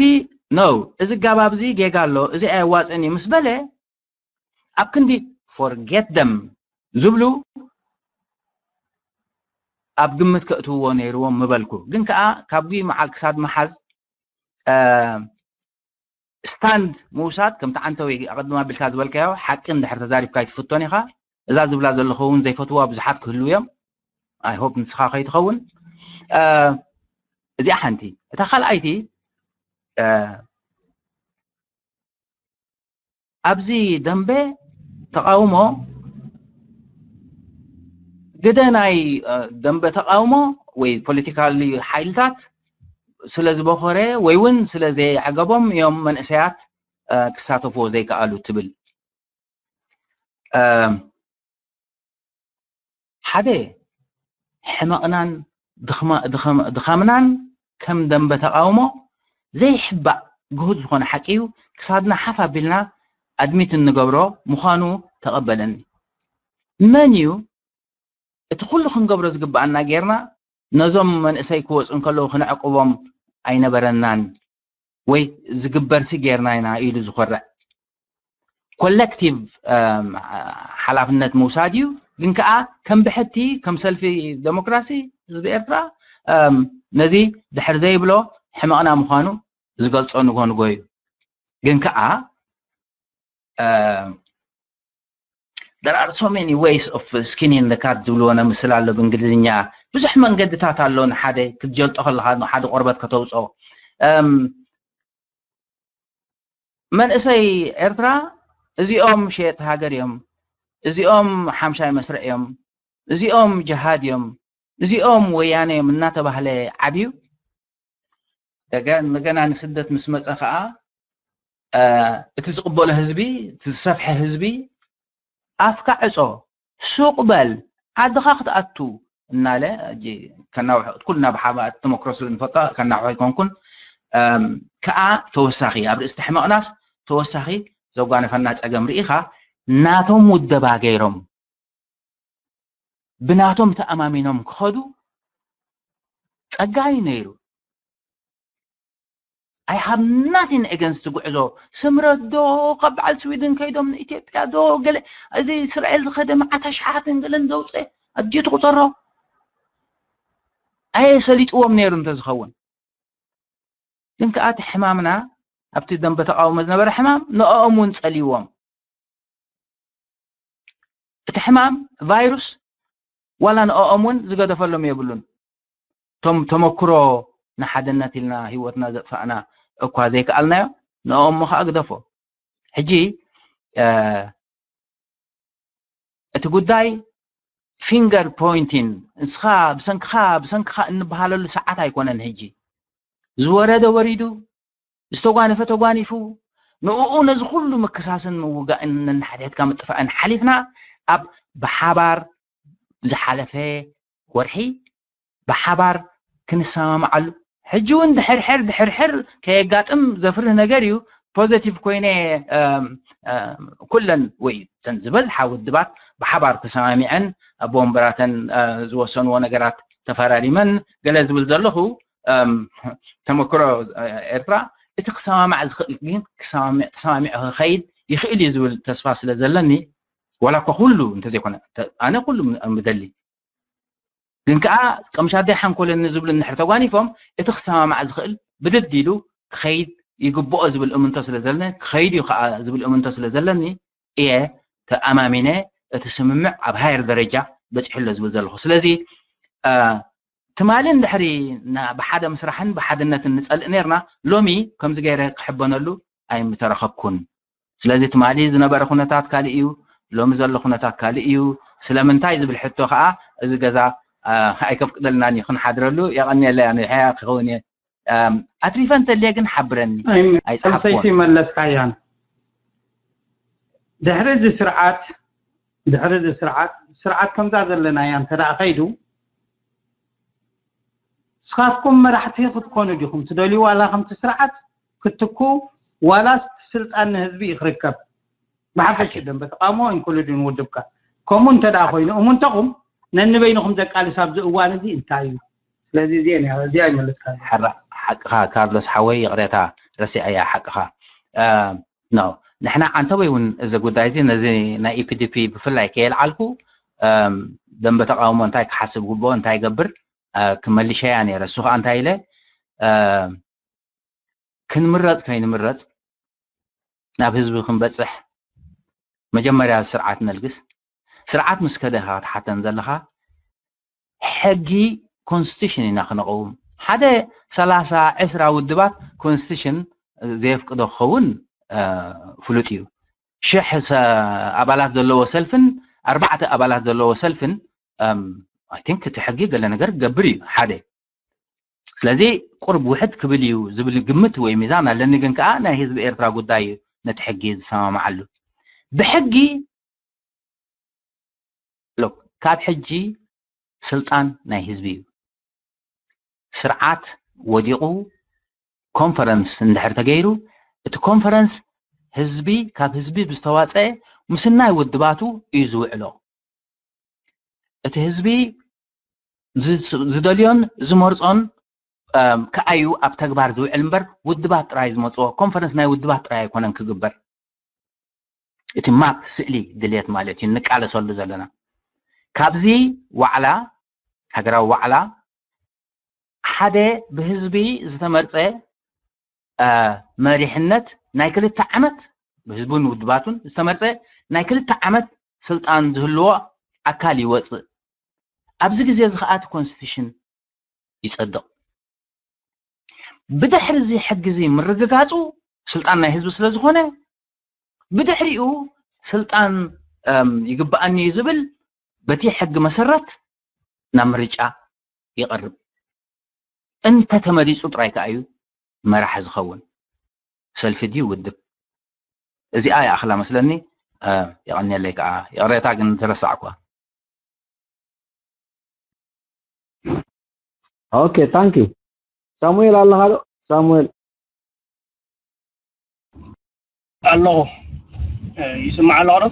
ነው እዚ ጋባብ እዚ ጌጋ ኣሎ እዚ ኣየዋፅን እዩ ምስ በለ ኣብ ክንዲ ፎርጌት ደም ዝብሉ ኣብ ግምት ከእትውዎ ነይርዎም ምበልኩ። ግን ከዓ ካብ ጉይ መዓል ክሳድ መሓዝ ስታንድ ምውሳድ ከምቲ ዓንተወይ ኣቐድም ኣቢልካ ዝበልካዮ ሓቂ እንድሕር ተዛሪብካ ኣይትፍቶን ኢኻ። እዛ ዝብላ ዘለኹ እውን ዘይፈትዋ ብዙሓት ክህልው እዮም። I hope ንስኻ ከይትኸውን። እዚኣ ሓንቲ። እታ ካልኣይቲ ኣብዚ ደንበ ተቃውሞ ግደ ናይ ደንበ ተቃውሞ ወይ ፖለቲካል ሓይልታት ስለ ዝበኾረ ወይ እውን ስለ ዘይዓገቦም እዮም መንእሰያት ክሳተፍዎ ዘይከኣሉ ትብል። ሓደ ሕመቕናን ድኻምናን ከም ደንበ ተቃውሞ ዘይሕባእ ግሁድ ዝኾነ ሓቂ እዩ። ክሳድና ሓፍ ኣቢልና ኣድሚት እንገብሮ ምዃኑ ተቐበለኒ። መን እዩ እቲ ኩሉ ክንገብሮ ዝግብኣና ጌርና ነዞም መንእሰይ ክወፁ እንከለዉ ክነዕቅቦም ኣይነበረናን ወይ ዝግበርሲ ጌርና ኢና ኢሉ ዝኾርዕ ኮሌክቲቭ ሓላፍነት ምውሳድ እዩ። ግን ከዓ ከም ብሕቲ ከም ሰልፊ ዴሞክራሲ ህዝቢ ኤርትራ ነዚ ድሕር ዘይብሎ ሕመቕና ምዃኑ ዝገልፆ ንጎ ንጎ እዩ። ግን ከዓ there are so many ways of skinning the cat ዝብልዎ ነምስል ኣሎ ብእንግሊዝኛ። ብዙሕ መንገድታት ኣሎ ንሓደ ክትጀልጦ ከለካ ንሓደ ቆርበት ከተውፅኦ። መንእሰይ ኤርትራ እዚኦም ሸየጥቲ ሃገር እዮም፣ እዚኦም ሓምሻይ መስርዕ እዮም፣ እዚኦም ጅሃድ እዮም፣ እዚኦም ወያነ እዮም እናተባህለ ዓብዩ። እንደገና ንስደት ምስ መፀ ከዓ እቲ ዝቕበሎ ህዝቢ እቲ ዝሰፍሐ ህዝቢ ኣፍካ ዕፆ ሱቕ በል ዓድኻ ክትኣቱ እናለ ኩልና ብሓባር ተመክሮ ስለ ንፈልጦ ከናውሖ ኣይኮንኩን። ከዓ ተወሳኺ ኣብ ርእስቲ ሕመቕናስ ተወሳኺ ዘጓነፈና ፀገም ርኢኻ ናቶም ውደባ ገይሮም ብናቶም ተኣማሚኖም ክኸዱ ጸጋ እዩ ነይሩ። I have nothing against ጉዕዞ ስምረት ዶ ካብ በዓል ስዊድን ከይዶም ንኢትዮጵያ ዶ ገለ እዚ እስራኤል ዝኸደ መዓት ኣሽሓትን ገለን ዘውፀ ኣጅ ትቁፀሮ ኣየ ሰሊጥዎም ነይሩ እንተዝኸውን ግን ከዓ እቲ ሕማምና ኣብቲ ደንበ ተቃውሞ ዝነበረ ሕማም ንኦም እውን ፀልዎም እቲ ሕማም ቫይሩስ ዋላ ንኦም እውን ዝገደፈሎም የብሉን እቶም ተመክሮ ንሓድነት ኢልና ህይወትና ዘጥፋእና እኳ ዘይከኣልናዮ ንኦም ከዓ ግደፎ ሕጂ እቲ ጉዳይ finger pointing ንስኻ ብሰንክኻ ብሰንክኻ እንበሃለሉ ሰዓት ኣይኮነን ሕጂ ዝወረደ ወሪዱ ዝተጓነፈ ተጓኒፉ ንኡ ነዚ ኩሉ ምክሳስን ምውጋእን ነንሓድሕድካ ምጥፋእን ሓሊፍና ኣብ ብሓባር ዝሓለፈ ወርሒ ብሓባር ክንሰማማዓሉ ሕጂ እውን ድሕርሕር ድሕርሕር ከየጋጥም ዘፍርህ ነገር እዩ positive ኮይነ ኩለን ወይ ተን ዝበዝሓ ውድባት ብሓባር ተሰማሚዐን ኣብ ወንበራተን ዝወሰንዎ ነገራት ተፈራሪመን ገለ ዝብል ዘለኹ ተመክሮ ኤርትራ እቲ ክሰማማዕ ዝኽእል ግን ተሰማሚዑ ክኸይድ ይኽእል እዩ ዝብል ተስፋ ስለ ዘለኒ ዋላ እኳ ኩሉ እንተዘይኮነ ኣነ ኩሉ ምደሊ ግን ከዓ ቀምሻደይ ሓንኮለኒ ዝብሉ እንድሕር ተጓኒፎም እቲ ክሰማማዕ ዝኽእል ብድድ ኢሉ ክኸይድ ይግብኦ ዝብል እምንቶ ስለ ዘለኒ ክኸይድ እዩ ከዓ ዝብል እምንቶ ስለ ዘለኒ እየ ተኣማሚነ እቲ ስምምዕ ኣብ ሃየር ደረጃ በፂሑ ኣሎ ዝብል ዘለኹ ስለዚ ትማሊ እንድሕሪ ብሓደ ምስራሕን ብሓድነትን ንፀልእ ነርና ሎሚ ከምዚ ገይረ ክሕበነሉ ኣይምተረኸብኩን ስለዚ ትማሊ ዝነበረ ኩነታት ካልእ እዩ ሎሚ ዘሎ ኩነታት ካልእ እዩ ስለምንታይ ዝብል ሕቶ ከዓ እዚ ገዛ ኣይከፍቅደልናን እዩ ክንሓድረሉ የቐንየለይ ኣነ ሕያ ክኸውን እየ ኣትሪፈ እንተልየ ግን ሓብረኒ ኣይፀሓፍኩን መለስካያን ድሕሪ እዚ ስርዓት ድሕሪ እዚ ስርዓት ስርዓት ከምዛ ዘለናያ እንተ ደኣ ከይዱ ስኻትኩም መራሕቲ ክትኮኑ ዲኹም ትደልዩ ዋላ ከምቲ ስርዓት ክትትኩ ዋላስ እቲ ስልጣን ንህዝቢ እዩ ክርከብ ብሓፈሽ ደንበ ተቃውሞ ኢንክሉዲን ውድብካ ከምኡ እንተ ደኣ ኮይኑ እሙንተኹም ነንበይንኹም ዘቃልስ ኣብዚ እዋን እዚ እንታይ እዩ ስለዚ እዚኣ እዚኣ ይመለስካ ሓራ ሓቅኻ ካርሎስ ሓወይ ይቕሬታ ረሲዐያ ሓቅኻ no ንሕና ዓንተወይ እውን እዚ ጉዳይ እዚ ነዚ ናይ ኢፒዲፒ ብፍላይ ከየልዓልኩ ደንበ ተቃውሞ እንታይ ክሓስብ ግብኦ እንታይ ይገብር ክመልሸያ ነይረ እሱ ከዓ እንታይ ኢለ ክንምረፅ ከይንምረፅ ናብ ህዝቢ ክንበፅሕ መጀመርያ ስርዓት ነልግስ ስርዓት ምስ ከደ ኢኻ ክትሓተን ዘለኻ ሕጊ ኮንስቲቱሽን ኢና ክነቐውም ሓደ ሰላሳ ዕስራ ውድባት ኮንስቲቱሽን ዘየፍቅዶ ክኸውን ፍሉጥ እዩ ሽሕ ኣባላት ዘለዎ ሰልፍን ኣርባዕተ ኣባላት ዘለዎ ሰልፍን I think እቲ ሕጊ ገለ ነገር ክገብር እዩ ሓደ ስለዚ ቁርብ ውሕድ ክብል እዩ ዝብል ግምት ወይ ሚዛን ኣለኒ ግን ከዓ ናይ ህዝቢ ኤርትራ ጉዳይ እዩ ነቲ ሕጊ ዝሰማማዓሉ ብሕጊ ካብ ሕጂ ስልጣን ናይ ህዝቢ እዩ ስርዓት ወዲቑ ኮንፈረንስ እንድሕር ተገይሩ እቲ ኮንፈረንስ ህዝቢ ካብ ህዝቢ ብዝተዋፀአ ምስናይ ውድባቱ እዩ ዝውዕሎ እቲ ህዝቢ ዝደልዮን ዝመርፆን ከዓዩ ኣብ ተግባር ዝውዕል እምበር ውድባት ጥራይ ዝመፅኦ ኮንፈረንስ ናይ ውድባት ጥራይ ኣይኮነን ክግበር እቲ ማፕ ስእሊ ድልየት ማለት እዩ ንቃለሰሉ ዘለና ካብዚ ዋዕላ ሃገራዊ ዋዕላ ሓደ ብህዝቢ ዝተመርፀ መሪሕነት ናይ ክልተ ዓመት ብህዝቡን ውድባቱን ዝተመርፀ ናይ ክልተ ዓመት ስልጣን ዝህልዎ ኣካል ይወፅእ ኣብዚ ግዜ እዚ ከዓ እቲ ኮንስቲቱሽን ይፀድቕ ብድሕሪ እዚ ሕጊ እዚ ምርግጋፁ ስልጣን ናይ ህዝቢ ስለ ዝኾነ ብድሕሪኡ ስልጣን ይግበኣኒ እዩ ዝብል በቲ ሕጊ መሰረት ናብ ምርጫ ይቐርብ እንተተመሪፁ ጥራይ ከዓ እዩ መራሒ ዝኸውን ሰልፊ ድዩ ውድብ እዚኣ ይኣኽላ መስለኒ የቐንየለይ ከዓ ይቕሬታ ግን ተረሳዕኳ ኦኬ ታንክ ዩ ሳሙኤል ኣለኻ ዶ ሳሙኤል ኣለኹ ይስማዕ ኣለኹ ዶ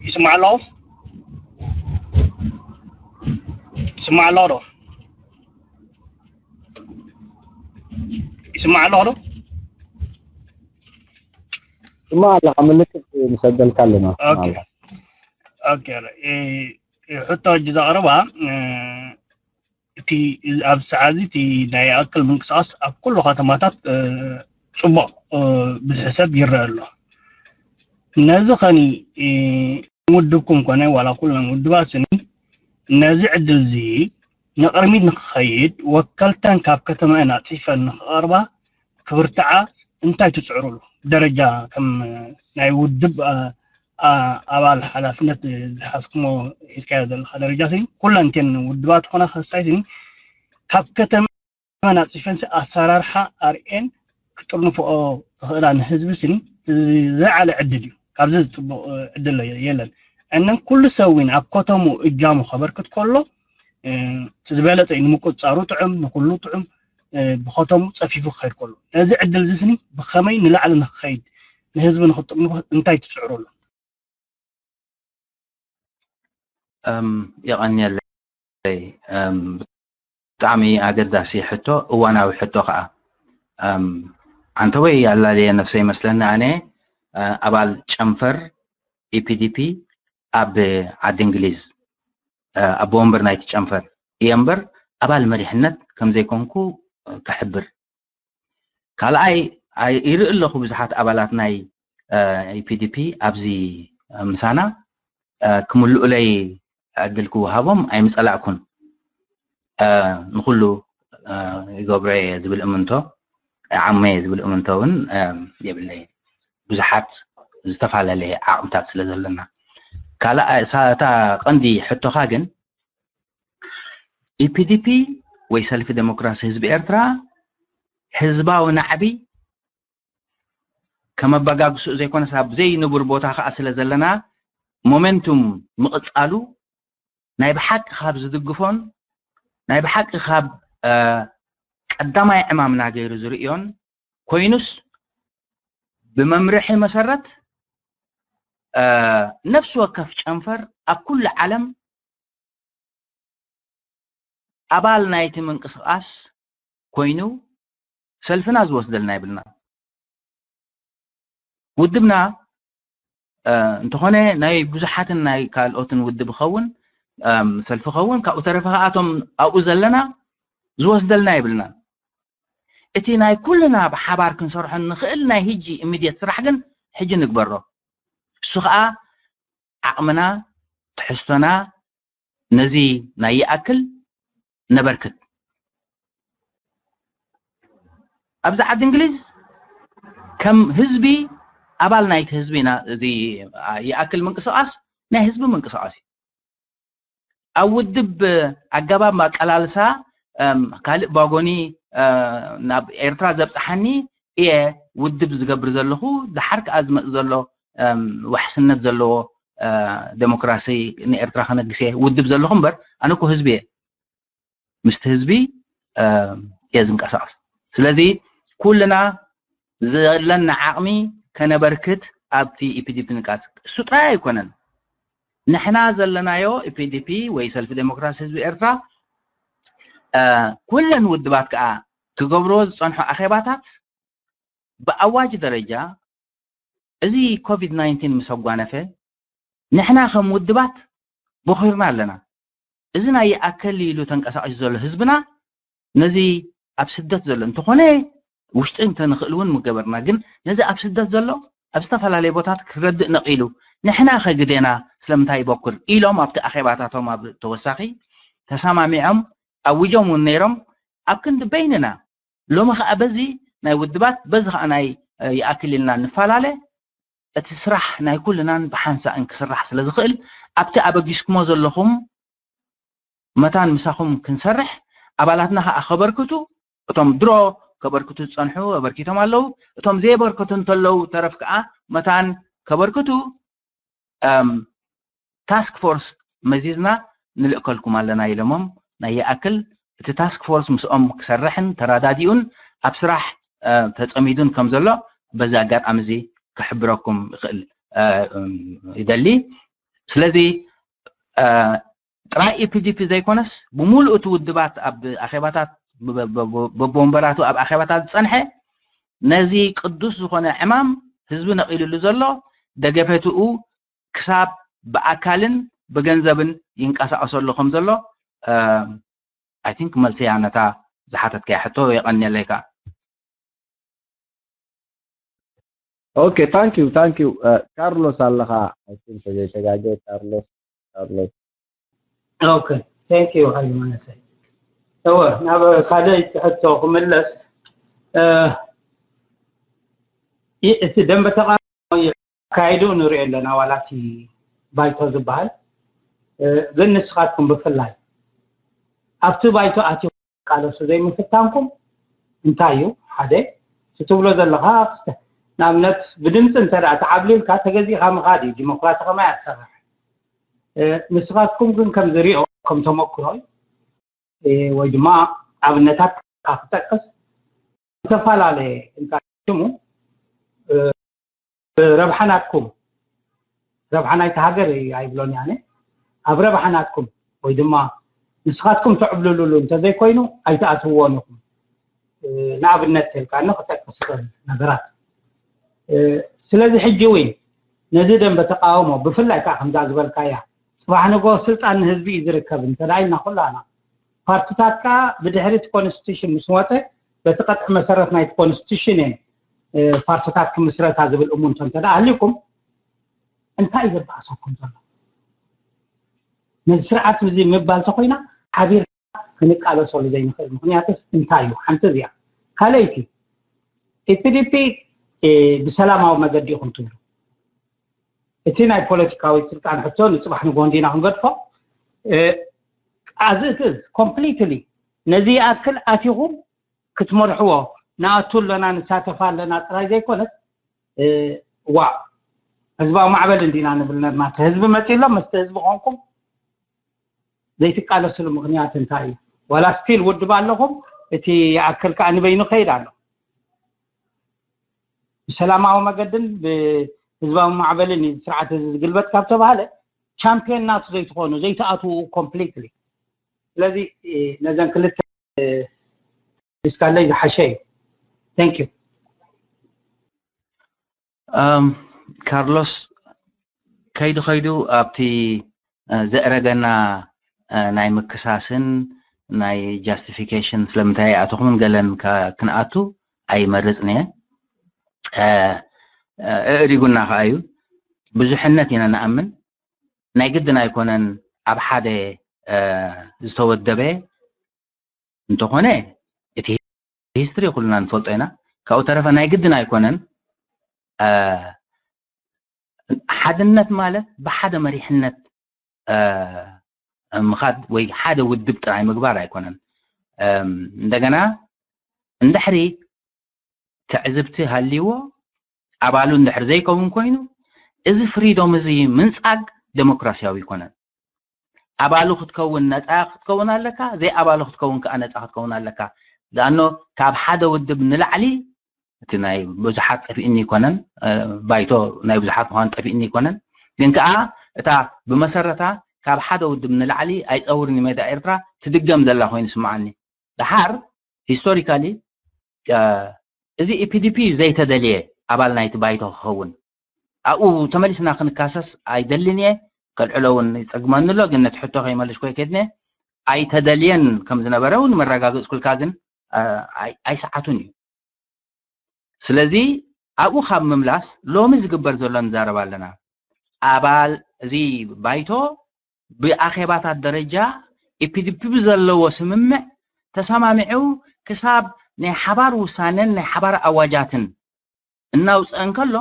ይስማዕ ኣለኹ ይስማዕ ኣለኹ ዶ ይስማዕ ኣሎ ዶ? ስማ ኣለኻ፣ ምልክት ንሰደልካ ኣለና። ኦኬ። ኦኬ። እ፣ ሕቶ ሕጂ ዘቕርባ፣ እ፣ እቲ ኣብዚ ሰዓት እዚ እቲ ናይ ይኣክል ምንቅስቓስ ኣብ ኩሉ ከተማታት፣ እ፣ ጽቡቕ፣ እ፣ ብዝሕሰብ ይረአ ኣሎ። ነዚ ኸኒ፣ እ፣ ውድብኩም ኮነ ዋላ ኩለን ውድባት ስኒ ነዚ ዕድል እዚ ንቕድሚት ንክኸይድ ወከልተን ካብ ከተማኤን ኣፅፊፈን ንክቐርባ ክብርትዓ እንታይ ትፅዕሩሉ? ደረጃ ከም ናይ ውድብ፣ አ፣ አ፣ ኣባል ሓላፍነት ዝሓዝኩሞ ሒዝካዮ ዘለኻ ደረጃ ሲ ኩለን እተን ውድባት ኮነ ከሳይ ሲ ካብ ከተማኤን ኣፅፊፈን ሲ ኣሰራርሓ ኣርእየን ክጥርንፍኦ ዝኽእላ ንህዝቢ ስኒ ዝለዓለ ዕድል እዩ። ካብዚ ዝፅቡቕ ዕድል የለን። እነን ኩሉ ሰብ እውን ኣብ ከተሙ እጃሙ ከበርክት ከሎ፣ እ፣ እቲ ዝበለፀ እዩ። ንምቁፅፃሩ ጥዑም፣ ንኩሉ ጥዑም፣ እ፣ ብከተሙ ፀፊፉ ክኸይድ ከሎ። ነዚ ዕድል እዚ ስኒ ብኸመይ ንላዕሊ ንክኸይድ ንህዝቢ ንክጥርንፎ እንታይ ትፅዕሩሉ? እም፣ የቐንየለይ። እም፣ ብጣዕሚ ኣገዳሲ ሕቶ፣ እዋናዊ ሕቶ ከዓ። እም፣ ዓንተወይ ኣላለየ ነፍሰይ ይመስለኒ ኣነ፣ እ፣ ኣባል ጨንፈር ኢፒዲፒ ኣብ ዓዲ እንግሊዝ፣ እ፣ ኣቦ ወንበር ናይቲ ጨንፈር እየ እምበር ኣባል መሪሕነት ከም ዘይኮንኩ፣ እ፣ ክሕብር። ካልኣይ፣ ኣይ-፣ ይርኢ ኣለኹ ብዙሓት ኣባላት ናይ፣ እ፣ ኢፒዲፒ ኣብዚ፣ እ፣ ምሳና፣ እ፣ ክምልኡለይ ዕድል ክወሃቦም ኣይምጸላእኩን። እ፣ ንኹሉ፣ እ፣ ይገብሮ እየ ዝብል እምንቶ፣ ይዓሞ እየ ዝብል እምንቶ እውን፣ እ፣ የብለይን። ብዙሓት ዝተፈላለየ ዓቕምታት ስለ ዘለና። ካልኣይ፣ እሳ-፣ እታ ቀንዲ ሕቶኻ ግን፣ ኢፒዲፒ ወይ ሰልፊ ዴሞክራሲ ህዝቢ ኤርትራ ህዝባዊ ናዕቢ ከመበጋግስኡ ዘይኮነስ ኣብ ዘይንቡር ቦታ ከዓ ስለ ዘለና ሞሜንቱም ምቕጻሉ ናይ ብሓቂ ካብ ዝድግፎን ናይ ብሓቂ ካብ፣ እ፣ ቀዳማይ ዕማምና ገይሩ ዝርእዮን ኮይኑስ ብመምርሒ መሰረት፣ እ፣ ነፍሲ ወከፍ ጨንፈር ኣብ ኩሉ ዓለም ኣባል ናይቲ ምንቅስቓስ ኮይኑ ሰልፍና ዝወስደልና የብልና። ውድብና፣ እ፣ እንተኾነ ናይ ብዙሓትን ናይ ካልኦትን ውድብ ኸውን፣ እም፣ ሰልፊ ኸውን፣ ካብኡ ተረፈ ከኣቶም ኣብኡ ዘለና ዝወስደልና የብልና። እቲ ናይ ኩልና ብሓባር ክንሰርሖ ንኽእል ናይ ሕጂ ኢሚድየት ስራሕ ግን ሕጂ ንግበሮ። እሱ ኸኣ ዓቕምና፣ ትሕዝቶና፣ ነዚ ናይ ይኣክል ነበርክት። ኣብዚ ዓዲ እንግሊዝ ከም ህዝቢ ኣባል ናይቲ ህዝቢ ኢና። እዚ ይኣክል ምንቅስቓስ ናይ ህዝቢ ምንቅስቓስ እዩ። ኣብ ውድብ ኣገባብ ኣቀላልሳ፣ እም፣ ካልእ ባጎኒ፣ እ፣ ናብ ኤርትራ ዘብጽሓኒ እየ ውድብ ዝገብር ዘለኹ፣ ደሓር ከኣ ዝመጽእ ዘሎ፣ እም፣ ዋሕስነት ዘለዎ፣ እ፣ ዴሞክራሲ ንኤርትራ ከነግስ እየ ውድብ ዘለኹ እምበር፣ ኣነ እኮ ህዝቢ እየ። ምስቲ ህዝቢ፣ እ፣ እየ ዝንቀሳቐስ። ስለዚ ኩልና ዘለና ዓቕሚ ከነበርክት ኣብቲ ኢፒዲፒ ንቃስ። እሱ ጥራይ ኣይኮነን። ንሕና ዘለናዮ ኢፒዲፒ ወይ ሰልፊ ዴሞክራሲ ህዝቢ ኤርትራ፣ እ፣ ኩለን ውድባት ከኣ ክገብርዎ ዝጸንሑ ኣኼባታት ብኣዋጅ ደረጃ እዚ ኮቪድ ናይንቲን ምስ ኣጓነፈ ንሕና ከም ውድባት ቦኺርና ኣለና። እዚ ናይ ይኣከል ኢሉ ተንቀሳቒሱ ዘሎ ህዝብና ነዚ ኣብ ስደት ዘሎ እንተኾነ ውሽጢ እንተንኽእል እውን ምገበርና፣ ግን ነዚ ኣብ ስደት ዘሎ ኣብ ዝተፈላለየ ቦታት ክረድእ ነቒሉ ንሕና ከግዴና ስለምንታይ ይበኩር ኢሎም ኣብቲ ኣኼባታቶም ኣብ ተወሳኺ ተሰማሚዖም ኣዊጆም እውን ነይሮም። ኣብ ክንዲ በይንና ሎሚ ኸዓ በዚ ናይ ውድባት በዚ ኸዓ ናይ፣ እ፣ ይኣክል ኢልና ንፈላለ፣ እቲ ስራሕ ናይ ኩልናን ብሓንሳእን ክስራሕ ስለ ዝኽእል ኣብቲ ኣበጊስኩሞ ዘለኹም መታን ምሳኹም ክንሰርሕ፣ ኣባላትና ኸዓ ከበርክቱ፣ እቶም ድሮ ከበርክቱ ዝጸንሑ ኣበርኪቶም ኣለዉ። እቶም ዘየበርከቱ እንተለዉ ተረፍ ከኣ መታን ከበርክቱ፣ እም፣ ታስክ ፎርስ መዚዝና ንልእከልኩም ኣለና ኢሎሞም። ናይ ይኣክል እቲ ታስክ ፎርስ ምስኦም ክሰርሕን ተረዳዲኡን ኣብ ስራሕ፣ እ፣ ተጸሚዱን ከም ዘሎ በዚ ኣጋጣሚ እዚ ክሕብረኩም ይኽእል፣ እ፣ እም፣ ይደሊ። ስለዚ፣ እ፣ ጥራይ ኢፒዲፒ ዘይኮነስ ብምሉእ እቲ ውድባት ኣብ ኣኼባታት በቦንበራቱ ኣብ ኣኼባታት ዝጸንሐ፣ ነዚ ቅዱስ ዝኾነ ዕማም ህዝቢ ነቒሉሉ ዘሎ፣ ደገፈትኡ ክሳብ ብኣካልን ብገንዘብን ይንቀሳቐሰሉ ከም ዘሎ፣ I think፣ መልሲ እያ ነታ ዝሓተትካያ ሕቶ። የቐንየለይ ከኣ። Okay, thank you, thank you. ካርሎስ ኣለኻ? I think ዘይተጋገ ካርሎስ ካርሎስ Okay, thank you. ሃይ መነሰ እወ፣ ናብ ካልእ ሕቶ ክምለስ፣ እቲ ደንበ ተቓውሞ ኣካይዱ ንሪኦ ኣለና። ዋላ እቲ ባይቶ ዝበሃል፣ ግን ንስኻትኩም ብፍላይ ኣብቲ ባይቶ ኣትዩ ቃለሱ ዘይምፍታንኩም እንታይ እዩ? ሓደ እቲ ትብሎ ዘለኻ ክስተ ንኣብነት ብድምፂ እንተ ተዓብሊልካ ተገዚእካ ምኻድ እዩ። ዲሞክራሲ ከማይ ኣትሰርሕ። ንስኻትኩም ግን ከም ዝሪኦ ከም ተመክሮ ወይ ድማ ኣብነታት ክጠቅስ ዝተፈላለየ እንታይ ሽሙ ረብሓ ናትኩም ረብሓ ናይቲ ሃገር ኣይብሎን ያነ ኣብ ረብሓ ናትኩም ወይ ድማ ንስኻትኩም ትዕብልሉሉ እንተዘይኮይኑ ኣይትኣትውዎን ኢኹም። ንኣብነት ተልካኒ ክጠቅስ ይኽእል ነገራት። ስለዚ ሕጂ እውን ነዚ ደንበ ተቃውሞ ብፍላይ ከዓ ከምዛ ዝበልካያ ፅባሕ ንጎ ስልጣን ንህዝቢ እዩ ዝርከብ እንተዳ ኢልና ኩላና ፓርትታት ከዓ ብድሕሪ እቲ ኮንስቲቱሽን ምስ ወፀ በቲ ቀጥዒ መሰረት ናይቲ ኮንስቲቱሽን እየን ፓርትታት ክምስረታ ዝብል እሙንቶ እንተዳ ኣህሊኩም እንታይ እዩ ዘበኣሰኩም ዘሎ? ነዚ ስርዓት እዚ ምባል ተኮይና ሓቢርካ ክንቃለሰሉ ዘይንኽእል ምክንያትስ እንታይ እዩ? ሓንቲ እዚኣ። ካልኣይቲ ኢፒዲፒ ብሰላማዊ መገዲ ኢኹም ትብሉ። እቲ ናይ ፖለቲካዊ ስልጣን ሕቶ ንፅባሕ ንጎንዲና ክንገድፎ ኣዝእትዝ ኮምፕሊትሊ ነዚ ይኣክል ኣቲኹም ክትመርሕዎ ንኣቱ ኣለና ንሳተፍ ኣለና ጥራይ ዘይኮነስ ዋ ህዝባዊ ማዕበል እንዲና ንብል ነርና እቲ ህዝቢ መፂ ኣሎ መስቲ ህዝቢ ኮንኩም ዘይትቃለስሉ ምክንያት እንታይ እዩ? ዋላ ስቲል ውድብ ኣለኹም እቲ ይኣክል ከዓ ንበይኑ ከይድ ኣሎ ብሰላማዊ መገድን ብህዝባዊ ማዕበልን ስርዓት እዚ ዝግልበጥ ካብ ተባሃለ ቻምፒየን ናቱ ዘይትኾኑ ዘይትኣትዉ ኮምፕሊትሊ ስለዚ ነዘን ክልተ ዲስካለይ ዝሓሸ እዩ። Thank you። ካርሎስ ከይዱ ከይዱ ኣብቲ ዘእረገና ናይ ምክሳስን ናይ ጃስቲፊኬሽን ስለምንታይ ኣተኹምን ገለን ክንኣቱ ኣይመርፅን እየ። እእሪጉና ከዓ እዩ። ብዙሕነት ኢና ንኣምን። ናይ ግድን ኣይኮነን ኣብ ሓደ ዝተወደበ እንተኾነ እቲ ሂስትሪ ኩልና ንፈልጦ ኢና። ካብኡ ተረፈ ናይ ግድን ኣይኮነን። ሓድነት ማለት ብሓደ መሪሕነት ምኻድ ወይ ሓደ ውድብ ጥራይ ምግባር ኣይኮነን። እንደገና እንድሕሪ ትዕዝብቲ ሃልይዎ ኣባሉ እንድሕር ዘይከውን ኮይኑ እዚ ፍሪዶም እዚ ምንፃግ ዴሞክራሲያዊ ይኮነን። ኣባሉ ክትከውን ነፃ ክትከውን ኣለካ፣ ዘይ ኣባሉ ክትከውን ከዓ ነፃ ክትከውን ኣለካ። ዛኖ ካብ ሓደ ውድብ ንላዕሊ እቲ ናይ ብዙሓት ጠፊእኒ ይኮነን፣ ባይቶ ናይ ብዙሓት ምዃን ጠፊእኒ ይኮነን፣ ግን ከዓ እታ ብመሰረታ ካብ ሓደ ውድብ ንላዕሊ ኣይፀውርን ሜዳ ኤርትራ ትድገም ዘላ ኮይኑ ስምዓኒ። ደሓር ሂስቶሪካሊ እዚ ኢፒዲፒ ዘይተደልየ ኣባል ናይቲ ባይቶ ክኸውን ኣብኡ ተመሊስና ክንካሰስ ኣይደልን እየ። ከልዕሎ እውን ይፀግመኒ ኣሎ፣ ግን ነቲ ሕቶ ከይመልሽ ኮይ ከድነ ኣይተደልየን ከም ዝነበረ እውን መረጋገፅኩልካ፣ ግን ኣይሰዓቱን እዩ። ስለዚ ኣብኡ ካብ ምምላስ ሎሚ ዝግበር ዘሎ ንዛረብ ኣለና። ኣባል እዚ ባይቶ ብኣኼባታት ደረጃ ኢፒዲፒ ብዘለዎ ስምምዕ ተሰማሚዑ ክሳብ ናይ ሓባር ውሳነን ናይ ሓባር ኣዋጃትን እናውፀአ እንከሎ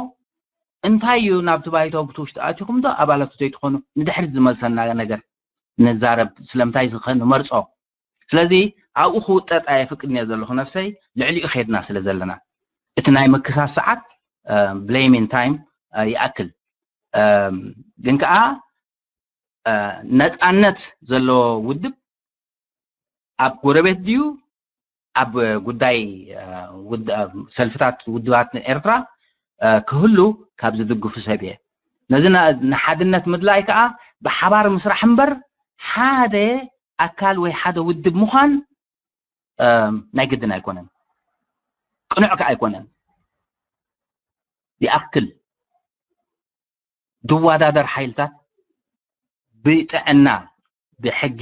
እንታይ እዩ ናብቲ ባይቶ ብቲ ውሽጢ ኣቲኹም ዶ ኣባላቱ ዘይትኾኑ ንድሕሪት ዝመልሰና ነገር ንዛረብ ስለምንታይ ንመርፆ ስለዚ ኣብኡ ክውጠጥ ኣየፍቅድን እየ ዘለኹ ነፍሰይ ልዕሊኡ ኸድና ስለ ዘለና እቲ ናይ ምክሳስ ሰዓት blaming time ይኣክል ግን ከዓ ነፃነት ዘለዎ ውድብ ኣብ ጎረቤት ድዩ ኣብ ጉዳይ ሰልፍታት ውድባት ኤርትራ ክህሉ ካብ ዝድግፉ ሰብ እየ ነዚ ንሓድነት ምድላይ ከዓ ብሓባር ምስራሕ እምበር ሓደ ኣካል ወይ ሓደ ውድብ ምዃን ናይ ግድን ኣይኮነን፣ ቅኑዕ ከ ኣይኮነን። ይኣክል ዝዋዳደር ሓይልታት ብጥዕና ብሕጊ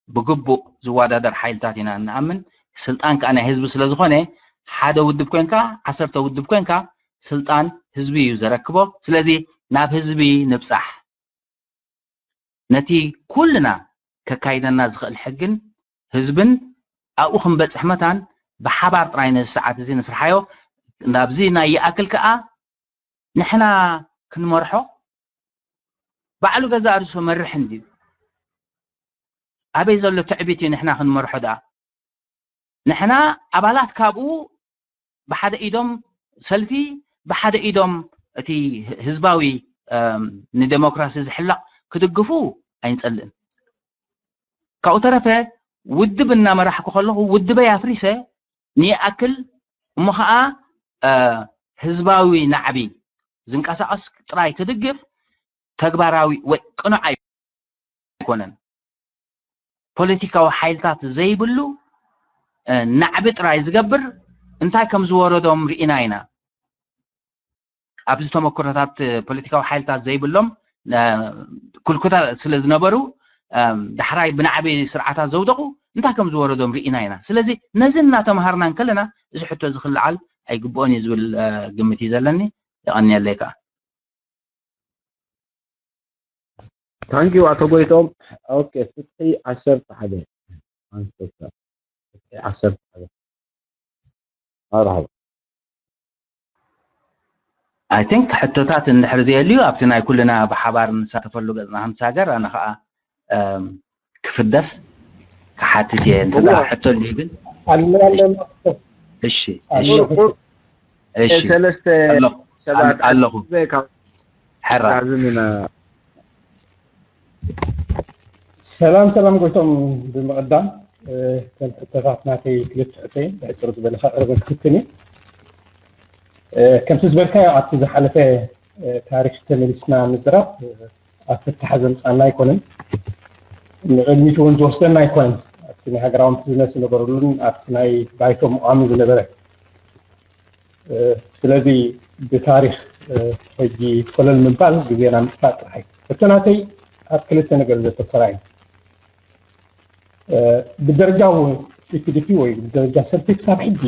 ብግቡእ ዝዋዳደር ሓይልታት ኢና እንኣምን። ስልጣን ከዓ ናይ ህዝቢ ስለ ዝኾነ ሓደ ውድብ ኮንካ ዓሰርተ ውድብ ኮንካ ስልጣን ህዝቢ እዩ ዘረክቦ። ስለዚ ናብ ህዝቢ ንብፃሕ። ነቲ ኩልና ከካይደና ዝኽእል ሕግን ህዝብን ኣብኡ ክንበፅሕ መታን ብሓባር ጥራይ ነዚ ሰዓት እዚ ንስርሓዮ። ናብዚ ናይ ይኣክል ከዓ ንሕና ክንመርሖ ባዕሉ ገዛ ርእሱ መርሕ እንድዩ። ኣበይ ዘሎ ትዕቢት እዩ ንሕና ክንመርሖ ደኣ? ንሕና ኣባላት ካብኡ ብሓደ ኢዶም ሰልፊ ብሓደ ኢዶም እቲ ህዝባዊ ንዴሞክራሲ ዝሕለቕ ክድግፉ ኣይንጸልእን። ካብኡ ተረፈ ውድብ እናመራሕኩ ከለኹ ውድበይ ኣፍሪሰ ንይኣክል እሞ ኸዓ ህዝባዊ ናዕቢ ዝንቀሳቐስ ጥራይ ክድግፍ ተግባራዊ ወይ ቅኑዕ ኣይኮነን። ፖለቲካዊ ሓይልታት ዘይብሉ ናዕቢ ጥራይ ዝገብር እንታይ ከም ዝወረዶም ርኢና ኢና። ኣብዚ ተመክሮታት ፖለቲካዊ ሓይልታት ዘይብሎም ኩልኩታ ስለ ዝነበሩ ዳሕራይ ብናዕቢ ስርዓታት ዘውደቑ እንታይ ከም ዝወረዶም ርኢና ኢና። ስለዚ ነዚ እናተምሃርና እንከለና እዚ ሕቶ እዚ ክለዓል ኣይግብኦን እዩ ዝብል ግምት እዩ ዘለኒ። የቐንየለይ ከዓ። ታንኪዩ ኣቶ ጎይቶም። ኦኬ፣ ፍትሒ ዓሰርተ ሓደ። ፍትሒ ዓሰርተ ሓደ። መርሓባ። I think ሕቶታት እንድሕር ዘየልዩ ኣብቲ ናይ ኩልና ብሓባር እንሳተፈሉ ገጽና ክንሳገር ኣነ ከዓ ክፍደስ ክሓትት እየ። እንተ ሕቶ ኣልዩ ግን ኣለና ኣለና እሺ ኣለኹ። እሺ ሰለስተ ኣለኹ ሰባት ኣለኹ ኣዘካ ሕራ ራዝምና ሰላም ሰላም ጎይቶም፣ ብምቕዳም ከም ሕቶታት ናተይ ክልተ ሕቶይ ብሕፅር ዝበለ ከቕርብ ክፍትን እየ። ከምቲ ዝበልካዮ ኣብቲ ዝሓለፈ ታሪክ ተመሊስና ምዝራብ ኣብ ፍታሕ ዘምፃና ኣይኮነን፣ ንቕድሚት እውን ዝወስደና ኣይኮነን። ኣብቲ ናይ ሃገራዊ ቢዝነስ ዝነበረሉን ኣብቲ ናይ ባይቶ ምቋምን ዝነበረ ስለዚ ብታሪክ ሕጂ ኮለል ምባል ግዜና ምጥፋእ ጥራሕ እዩ። ሕቶ ናተይ ኣብ ክልተ ነገር ዘተኮራ እዩ። ብደረጃ ኢፒዲፒ ወይ ብደረጃ ሰልፊ ክሳብ ሕጂ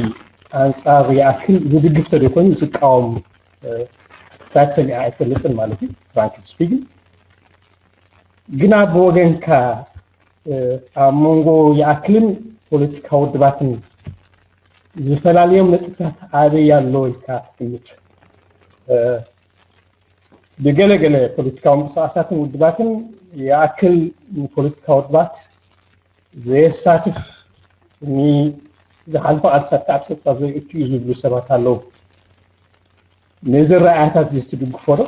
ኣንፃር ይኣክል ዝድግፍ ተደይኮይኑ ዝቃወም ክሳብ ሰሚዓ ኣይፈልጥን ማለት እዩ። ፍራንክሊ ስፒኪንግ ግና ብወገንካ ኣብ መንጎ ይኣክልን ፖለቲካዊ ውድባትን ዝፈላለዮም ነጥብታት ኣበይ ኣሎ ኢልካ ትግምት? ብገለገለ ፖለቲካዊ ምንቅስቃሳትን ውድባትን ይኣክል ንፖለቲካዊ ውድባት ዘየሳትፍ ዝሓልፈ ቃልስታት ኣብ ፀብፃብ ዘየእቱ እዩ ዝብሉ ሰባት ኣለዉ። ነዚ ረኣያታት እዚ ትድግፎ ዶ?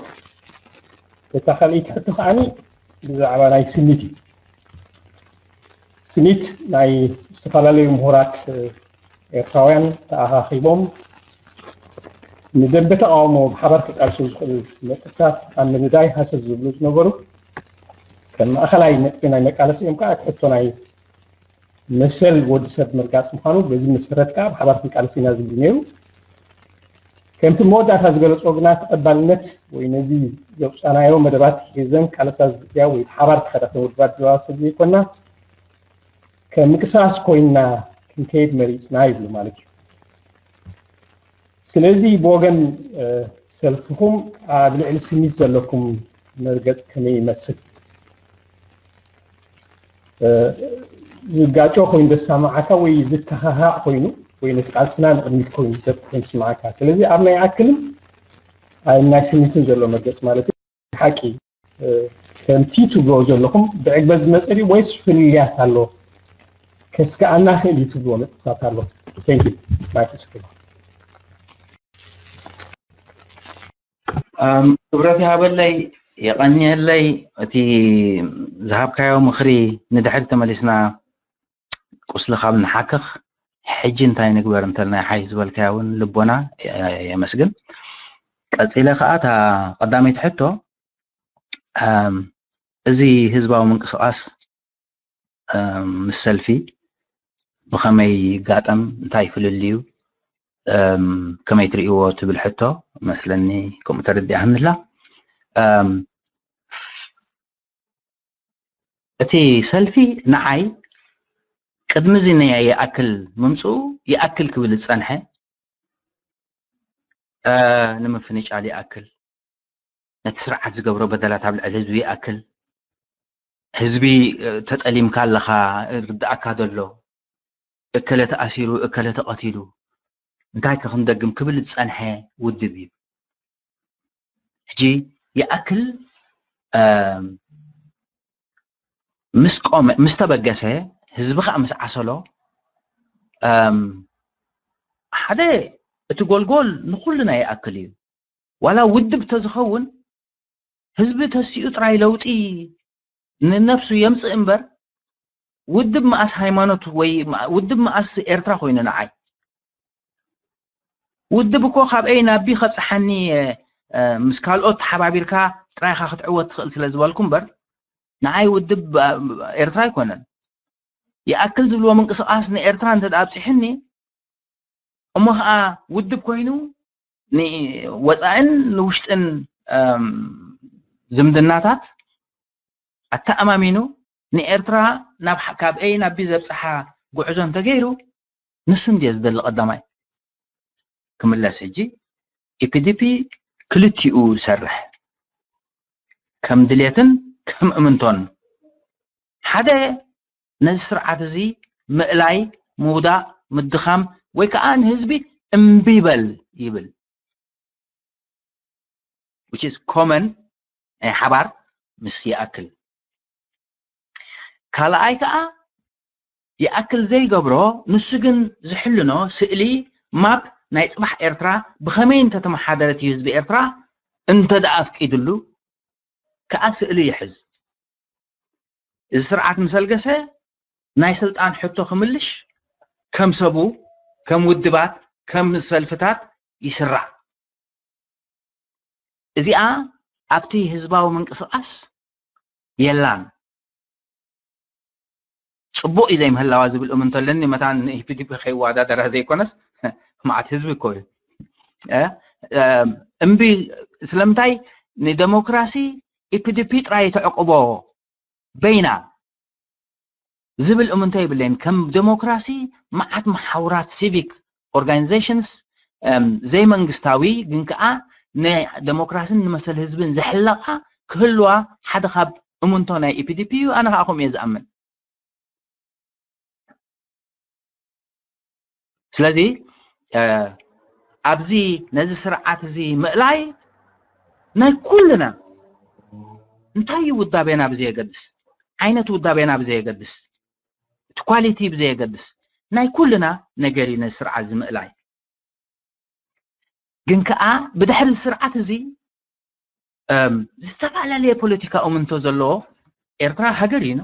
እታ ካልኣይቲ ሕቶ ከዓኒ ብዛዕባ ናይ ስኒት እዩ። ስኒት ናይ ዝተፈላለዩ ምሁራት ኤርትራውያን ተኣኻኺቦም ንደንበ ተቃውሞ ብሓባር ክቃልሱ ዝኽእሉ ነጥብታት ኣብ ምንዳይ ሃሰስ ዝብሉ ዝነበሩ ከም ማእኸላይ ነጥቢ ናይ መቃለሲ እዮም ከዓ እቲ ሕቶ ናይ መሰል ወዲ ሰብ ምርጋፅ ምዃኑ በዚ መሰረት ከዓ ብሓባር ክንቃለስ ኢና ዝብል ነይሩ። ከምቲ መወዳእታ ዝገለፆ ግና ተቐባልነት ወይ ነዚ ዘውፃናዮ መደባት ሒዘን ቃለሳ ዝግጥያ ወይ ብሓባር ተኸዳተን ውድባት ድባብ ሰብ ዘይኮና ከም ምንቅስቃስ ኮይና ክንከይድ መሪፅና ይብሉ ማለት እዩ። ስለዚ ብወገን ሰልፍኹም ኣብ ልዕሊ ስኒት ዘለኩም መርገፅ ከመይ ይመስል? ዝጋጮ ኮይኑ ዘሰማዓካ ወይ ዝተኸሃዕ ኮይኑ ወይ ነቲ ቃልስና ንቕድሚት ኮይኑ ዘጥ ኮይኑ ስማዓካ። ስለዚ ኣብ ናይ ኣክልን ኣብ ናይ ስኒትን ዘሎ መርገፅ ማለት እዩ። ሓቂ ከምቲ ትብሎ ዘለኹም ብዕግበት ዝመፅእ ድዩ ወይስ ፍልልያት ኣሎ? ከስከኣና ክእል እዩ ትብሎ ነጥብታት ኣሎ? Thank you። ማይክ ስኩል ክብረት ይሃበለይ፣ የቐንየለይ። እቲ ዝሃብካዮ ምኽሪ ንድሕሪ ተመሊስና ቁስሊ ካብ ንሓክኽ ሕጂ እንታይ ንግበር እንተልና ሓይሽ ዝበልካዮ እውን ልቦና የመስግን። ቀፂለ ከዓ እታ ቀዳመይቲ ሕቶ እዚ ህዝባዊ ምንቅስቃስ ምስ ሰልፊ ብኸመይ ይጋጠም፣ እንታይ ፍልልዩ፣ ከመይ ትርእይዎ ትብል ሕቶ መስለኒ። ከምኡ ተረዲኣህንላ። እቲ ሰልፊ ንዓይ ቅድሚ እዚ ናይ ይኣክል ምምፅኡ ይኣክል ክብል ዝፀንሐ፣ ንምፍንጫል ይኣክል፣ ነቲ ስርዓት ዝገብሮ በደላት ኣብ ልዕሊ ህዝቢ ይኣክል፣ ህዝቢ ተጠሊምካ ኣለኻ፣ ርድኣካ ዘሎ፣ እከለ ተኣሲሩ፣ እከለ ተቐቲሉ፣ እንታይ ከ ክንደግም ክብል ዝጸንሐ ውድብ እዩ። ሕጂ ይኣክል ምስ ቆመ፣ ምስ ተበገሰ፣ ህዝቢ ከኣ ምስ ዓሰሎ፣ ሓደ እቲ ጎልጎል ንኹልና ይኣክል እዩ። ዋላ ውድብ ተዝኸውን ህዝቢ ተሲኡ ጥራይ ለውጢ ንነፍሱ የምፅእ እምበር፣ ውድብ መኣስ ሃይማኖት ወይ ውድብ መኣስ ኤርትራ ኮይኑ ንዓይ? ውድብ እኮ ካብ ኤ ናብ ቢ ከብፅሓኒ ምስ ካልኦት ተሓባቢርካ ጥራይካ ክትዕወት ትኽእል ስለ ዝበልኩ እምበር፣ ንዓይ ውድብ ኤርትራ ኣይኮነን። ይኣክል ዝብልዎ ምንቅስቃስ ንኤርትራ እንተ ኣብፂሕኒ፣ እሞ ኸዓ ውድብ ኮይኑ ንወፃእን ንውሽጥን ዝምድናታት ኣተኣማሚኑ ንኤርትራ ናብ ካብ ኤ ናብ ቢ ዘብፅሓ ጉዕዞ እንተገይሩ፣ ንሱ እንድየ ዝደሊ ቀዳማይ። ክምለስ ሕጂ፣ ኢፒዲፒ ክልቲኡ ይሰርሕ፣ ከም ድሌትን ከም እምንቶን። ሓደ ነዚ ስርዓት እዚ ምእላይ፣ ምውዳቕ፣ ምድኻም ወይ ከዓ ንህዝቢ እምቢ በል ይብል። Which is common፣ ናይ ሓባር ምስ ይኣክል። ካልኣይ ከዓ ይኣክል ዘይገብሮ፣ ንሱ ግን ዝሕልኖ ስእሊ ማፕ ናይ ፅባሕ ኤርትራ ብኸመይ እንተተመሓደረት እዩ ህዝቢ ኤርትራ እንተ ደኣ ኣፍቂድሉ ከዓ ስእሊ ይሕዝ። እዚ ስርዓት ምስ ኣልገሰ ናይ ስልጣን ሕቶ ክምልሽ ከም ሰቡ፣ ከም ውድባት፣ ከም ሰልፍታት ይስራዕ። እዚኣ ኣብቲ ህዝባዊ ምንቅስቃስ የላን። ፅቡቅ እዩ ዘይምህላዋ ዝብል እምንቶ ኣለኒ። መታን ንኢፒዲፒ ከይወዳደራ ዘይኮነስ፣ መዓት ህዝቢ እኮ እዩ። እምቢ ስለምንታይ ንደሞክራሲ ኢፒዲፒ ጥራይ ተዕቅቦ በይና ዝብል እምንቶ የብለይን። ከም ደሞክራሲ መዓት መሓውራት፣ ሲቪክ ኦርጋኒዜሽንስ፣ ዘይመንግስታዊ ግን ከዓ ንደሞክራስን ንመሰል ህዝብን ዝሕለቓ ክህልዋ ሓደ ካብ እምንቶ ናይ ኢፒዲፒ እዩ። ኣነ ከዓ ከምኡ እየ ዝኣምን። ስለዚ ኣብዚ ነዚ ስርዓት እዚ ምእላይ ናይ ኩልና፣ እንታይ እዩ ውዳቤና ብዘየገድስ፣ ዓይነት ውዳቤና ብዘየገድስ፣ እቲ ኳሊቲ ብዘየገድስ፣ ናይ ኩልና ነገር እዩ ነዚ ስርዓት እዚ ምእላይ። ግን ከዓ ብድሕሪ እዚ ስርዓት እዚ ዝተፈላለየ ፖለቲካ እምንቶ ዘለዎ ኤርትራ ሃገር እዩ።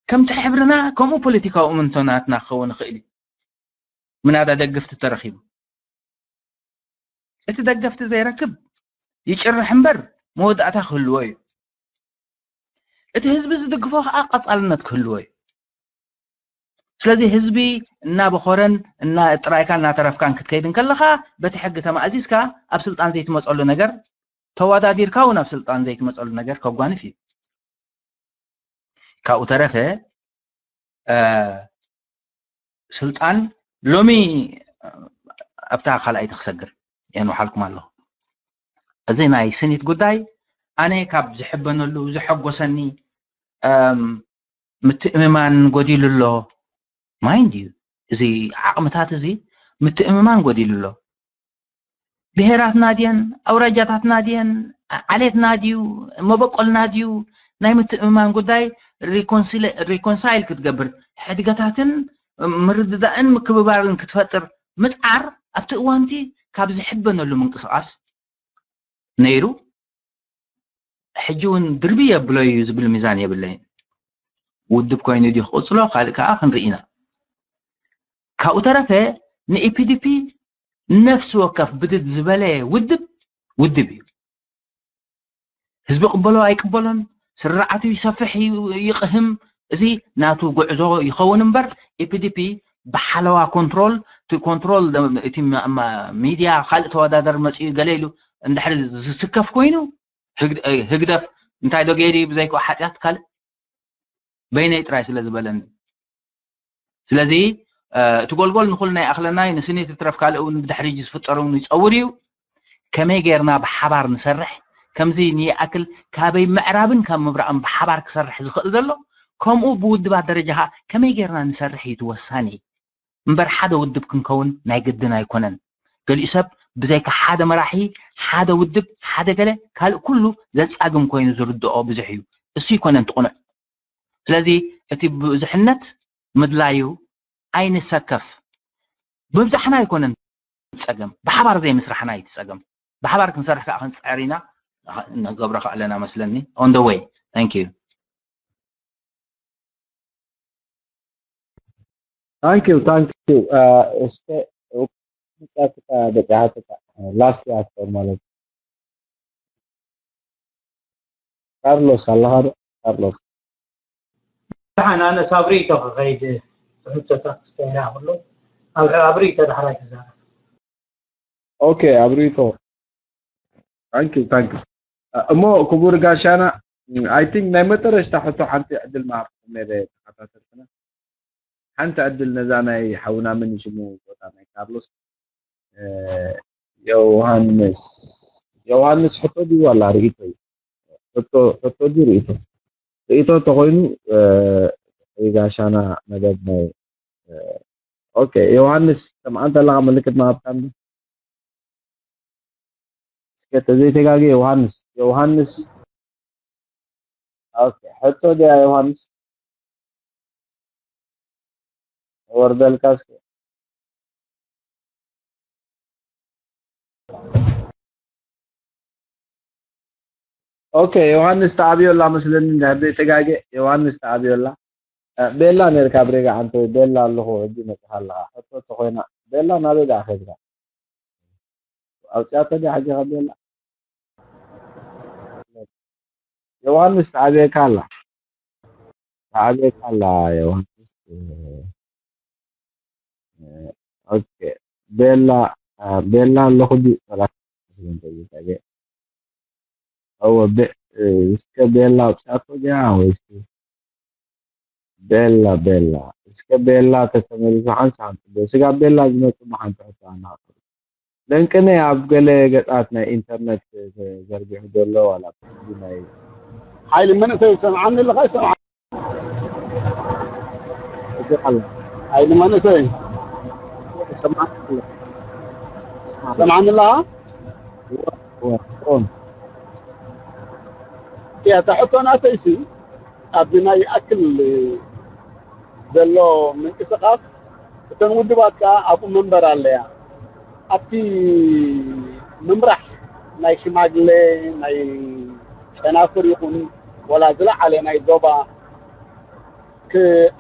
ከምቲ ሕብርና ከምኡ ፖለቲካዊ እምንቶ ናትና ክኸውን ይኽእል እዩ። ምናዳ ደገፍቲ ተረኺቡ፣ እቲ ደገፍቲ ዘይረክብ ይጭርሕ እምበር መወዳእታ ክህልዎ እዩ። እቲ ህዝቢ ዝድግፎ ከዓ ቀፃልነት ክህልዎ እዩ። ስለዚ ህዝቢ እናበኾረን እና ጥራይካ እናተረፍካን ክትከይድ እንከለኻ፣ በቲ ሕጊ ተማእዚዝካ ኣብ ስልጣን ዘይትመፀሉ ነገር፣ ተወዳዲርካ እውን ኣብ ስልጣን ዘይትመፀሉ ነገር ከጓንፍ እዩ። ካብኡ ተረፈ ስልጣን ሎሚ ኣብታ ካልኣይቲ ክሰግር እየ ንውሓልኩም ኣለኹ። እዚ ናይ ስኒት ጉዳይ ኣነ ካብ ዝሕበነሉ ዝሐጎሰኒ ምትእምማን ጎዲሉ ኣሎ። ማይንድ ዩ፣ እዚ ዓቕምታት እዚ ምትእምማን ጎዲሉ ኣሎ። ብሄራትና ድየን፣ ኣውራጃታትና ድየን፣ ዓሌትና ድዩ፣ መበቆልና ድዩ፣ ናይ ምትእምማን ጉዳይ ሪኮንሳይል ክትገብር፣ ሕድገታትን ምርድዳእን ምክብባርን ክትፈጥር ምፅዓር ኣብቲ እዋንቲ ካብ ዝሕበነሉ ምንቅስቃስ ነይሩ። ሕጂ እውን ድርቢ የብሎ እዩ ዝብል ሚዛን የብለይን። ውድብ ኮይኑ ድዩ ክቕፅሎ ካልእ ከዓ ክንርኢ ኢና። ካብኡ ተረፈ ንኢፒዲፒ ነፍሲ ወከፍ ብድድ ዝበለ ውድብ ውድብ እዩ። ህዝቢ ቅበሎ ኣይቅበሎን፣ ስርዓቱ ይሰፍሕ ይቕህም፣ እዚ ናቱ ጉዕዞ ይኸውን እምበር፣ ኢፒዲፒ ብሓለዋ ኮንትሮል፣ እቲ ኮንትሮል፣ እቲ ማ- ማ- ሚድያ፣ ካልእ ተወዳደር መፅኡ ገለ ኢሉ እንድሕሪ ዝስከፍ ኮይኑ፣ ህግ- ህግደፍ እንታይ ዶ ገይሩ እዩ ብዘይኮ ሓጢኣት ካልእ በይነይ ጥራይ ስለ ዝበለኒ። ስለዚ እቲ ጎልጎል ንኹልና ይኣኽለና እዩ። ንስኒ ትትረፍ ካልእ እውን ብድሕሪ ዝፍጠር እውን ይፀውር እዩ። ከመይ ጌርና ብሓባር ንሰርሕ? ከምዚ ንይኣክል ካበይ ምዕራብን ካብ ምብራቕን ብሓባር ክሰርሕ ዝኽእል ዘሎ፣ ከምኡ ብውድባት ደረጃ ኸዓ ከመይ ጌርና ንሰርሕ እዩ እቲ ወሳኒ። እምበር ሓደ ውድብ ክንከውን ናይ ግድን ኣይኮነን። ገሊኡ ሰብ ብዘይካ ሓደ መራሒ፣ ሓደ ውድብ፣ ሓደ ገለ ካልእ ኩሉ ዘጻግም ኮይኑ ዝርድኦ ብዙሕ እዩ። እሱ ይኮነን እቲ ቅኑዕ። ስለዚ እቲ ብዙሕነት ምድላዩ ኣይንሰከፍ። ምብዛሕና ኣይኮነን እቲ ጸገም፣ ብሓባር ዘይምስራሕና እዩ እቲ ጸገም። ብሓባር ክንሰርሕ ከዓ ክንጽዕር ኢና፣ ንገብሮ ከዓ ኣለና መስለኒ። On the way. Thank you. Thank you, thank you. እስከ መጻፍካ በጻሕትካ last reactor ማለት ካርሎስ ኣለኻ ዶ? ካርሎስ ደሓን ኣነ ሳብ ርእይቶ ክኸይድ ሕቶታት ክስተይራ ክሎ ኣብ ኣብ ርእይቶ ዳሕራይ ክዛረብ okay ኣብ ርእይቶ thank you thank you እሞ ክቡር ጋሻና I think ናይ መጠረሽታ ሕቶ ሓንቲ ዕድል ምሃብኩም ነይረ ተኸታተልትና ሓንቲ ዕድል ነዛ ናይ ሓውና ምን ሽሙ ቦታ ናይ ካርሎስ ዮሃንስ ዮሃንስ ሕቶ ድዩ ዋላ ርእይቶ እዩ ሕቶ ሕቶ ድዩ ርእይቶ ርእይቶ ተኮይኑ እ፣ ጋሻና መደብ ናይ ኦኬ ዮሃንስ ሰምዓ እንተለካ ምልክት ምሃብካ እስከ ተዘይተጋገ ዮሃንስ ዮሃንስ ኦኬ ሕቶ ድያ ዮሃንስ ወርደልካ እስከ ኦኬ ዮሃንስ ተኣብዮላ መስለኒ እንድሕር ዘይተጋገ ዮሃንስ ተኣብዮላ ቤላ ነርካ ብሬጋ ዓንተ ቤላ ኣለኹ ሕጂ መፅኻ ኣለኻ ሕቶ ተኮይና ቤላ ናበይ ደኣ ከድካ ኣውፅኣቶ ድያ ሕጂ ካብ ቤላ ዮሃንስ ተኣብየካ ኣላ ተኣብየካ ኣላ ዮሃንስ ኦኬ ቤላ ቤላ ኣለኹ ድዩ እወ እስከ ቤላ ኣውፅኣቶ ድያ ወይስ ቤላ ቤላ እስከ ቤላ ተተመሊሱ ሓንሳ ሓንቲ ስጋ ቤላ ዝመፁ ሓንቲ ሕቶ ኣናቅርብ ለንቅነ ኣብ ገለ ገፃት ናይ ኢንተርነት ተዘርጊሑ ዘሎ ዋላ ናይ ሓይሊ መንእሰይ ሰምዓኒ ኣለካ ይሰምዓ እዚ ኣሎ ሓይሊ መንእሰይ ሰማዕ ሰምዓኒ ኣለካ እያ እታ ሕቶ ናተይሲ ኣብዚ ናይ ይኣክል ዘሎ ምንቅስቃስ እተን ውድባት ከዓ ኣብኡ መንበር ኣለያ ኣብቲ ምምራሕ ናይ ሽማግሌ ናይ ጨናፍር ይኹን ወላ ዝለዓለ ናይ ዞባ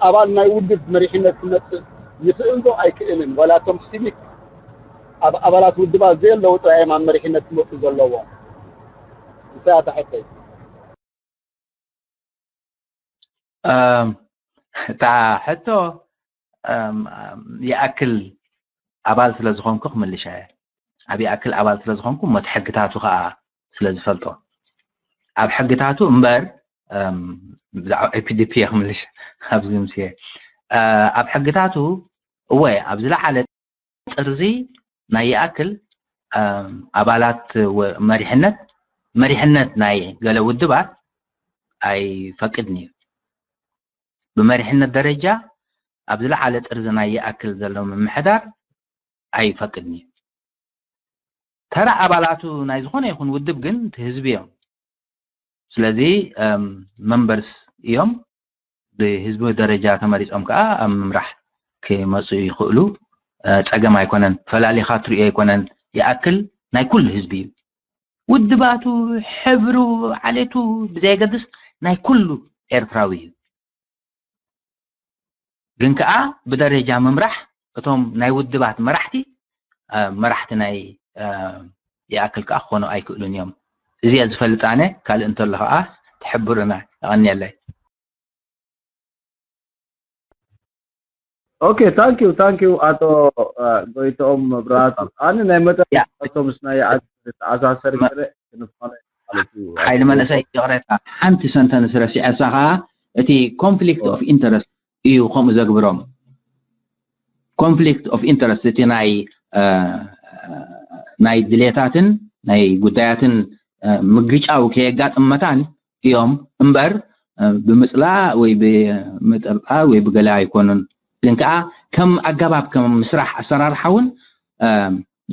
ኣባል ናይ ውድብ መሪሕነት ክመፅእ ይኽእል ዶ ኣይክእልን ዋላ እቶም ሲቪክ ኣብ ኣባላት ውድባት ዘየለዉ ጥራይ እዮም ኣብ መሪሕነት ክመፁ ዘለዎም ንሳ እያ ሕተይ እታ ሕቶ ይኣክል ኣባል ስለ ዝኾንኩ ክምልሻ እየ ኣብ ይኣክል ኣባል ስለ ዝኾንኩ ሞት ሕግታቱ ከዓ ስለ ዝፈልጦ ኣብ ሕግታቱ እምበር ብዛዕባ ኤፒዲፒ እየ ክምልሽ ኣብዚ ምስ ኣብ ሕግታቱ እወ ኣብ ዝለዓለ ጥርዚ ናይ ይኣክል ኣባላት መሪሕነት መሪሕነት ናይ ገለ ውድባት ኣይፈቅድን እዩ ብመሪሕነት ደረጃ ኣብ ዝለዓለ ጥርዚ ናይ ይኣክል ዘሎ ምምሕዳር ኣይፈቅድን እዩ ተራ ኣባላቱ ናይ ዝኾነ ይኹን ውድብ ግን ህዝቢ እዮም ስለዚ መንበርስ እዮም ብህዝቢ ደረጃ ተመሪፆም ከዓ ኣብ ምምራሕ ክመፁ ይኽእሉ ፀገም ኣይኮነን ፈላሊኻ ትሪኦ ኣይኮነን ይኣክል ናይ ኩሉ ህዝቢ እዩ ውድባቱ ሕብሩ ዓሌቱ ብዘየገድስ ናይ ኩሉ ኤርትራዊ እዩ ግን ከዓ ብደረጃ ምምራሕ እቶም ናይ ውድባት መራሕቲ መራሕቲ ናይ ይኣክል ከዓ ክኾኑ ኣይክእሉን እዮም እዚኣ ዝፈልጥ ኣነ ካልእ እንተሎ ከዓ ትሕብሩና የቐንየለይ Okay, thank you, thank you ኣቶ ጎይቶም መብራቱ። ኣነ ናይ መጠን ኣቶ ምስ ናይ ይኣክል ተኣሳሰር ገለ ክንፋለ ማለት እዩ። ሓይሊ መንእሰይ ይቕሬታ፣ ሓንቲ ሰንተንስ ረሲዐሳ ከዓ፣ እቲ conflict of interest እዩ ከምኡ ዘግብሮም። Conflict of interest፣ እቲ ናይ ናይ ድሌታትን ናይ ጉዳያትን ምግጫው ከየጋጥም መታን እዮም እምበር፣ ብምፅላእ ወይ ብምጥርጣር ወይ ብገለ ኣይኮኑን። ግን ከዓ ከም ኣገባብ ከም ምስራሕ ኣሰራርሓ እውን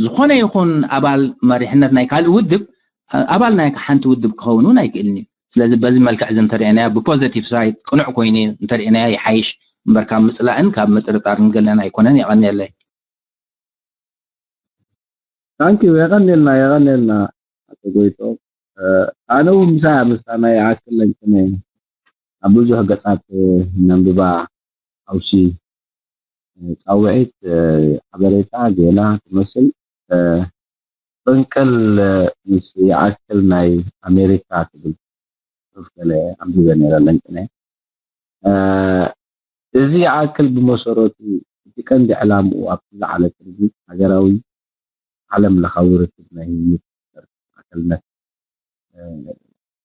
ዝኾነ ይኹን ኣባል መሪሕነት ናይ ካልእ ውድብ ኣባል ናይ ሓንቲ ውድብ ክኸውን እውን ኣይክእልን እዩ። ስለዚ በዚ መልክዕ እዚ እንተሪእናዮ ብpositive side ቅኑዕ ኮይኑ እንተሪእናዮ ይሓይሽ እምበር ካብ ምፅላእን ካብ ምጥርጣርን ገለን ኣይኮነን። የቐንየለይ። Thank you፣ የቐንየልና፣ የቐንየልና ኣቶ ጎይቶም። ኣነ እውን ምሳይ ምስታ ናይ ይኣክል ለንቅነ ኣብ ብዙሕ ገፃት ነንብባ ሓውሲ ፃውዒት ሓበሬታ ዜና ትመስል። ፈንቅል ምስ ይኣክል ናይ ኣሜሪካ ትብል ጽሑፍ ገለ ኣንቢበ ነይረ ለንቅነ። እዚ ይኣክል ብመሰረቱ እቲ ቀንዲ ዕላምኡ ኣብቲ ዝዓለተ እዚ ሃገራዊ ዓለም ለኻዊ ርክብ ናይ ህይወት ማእከልነት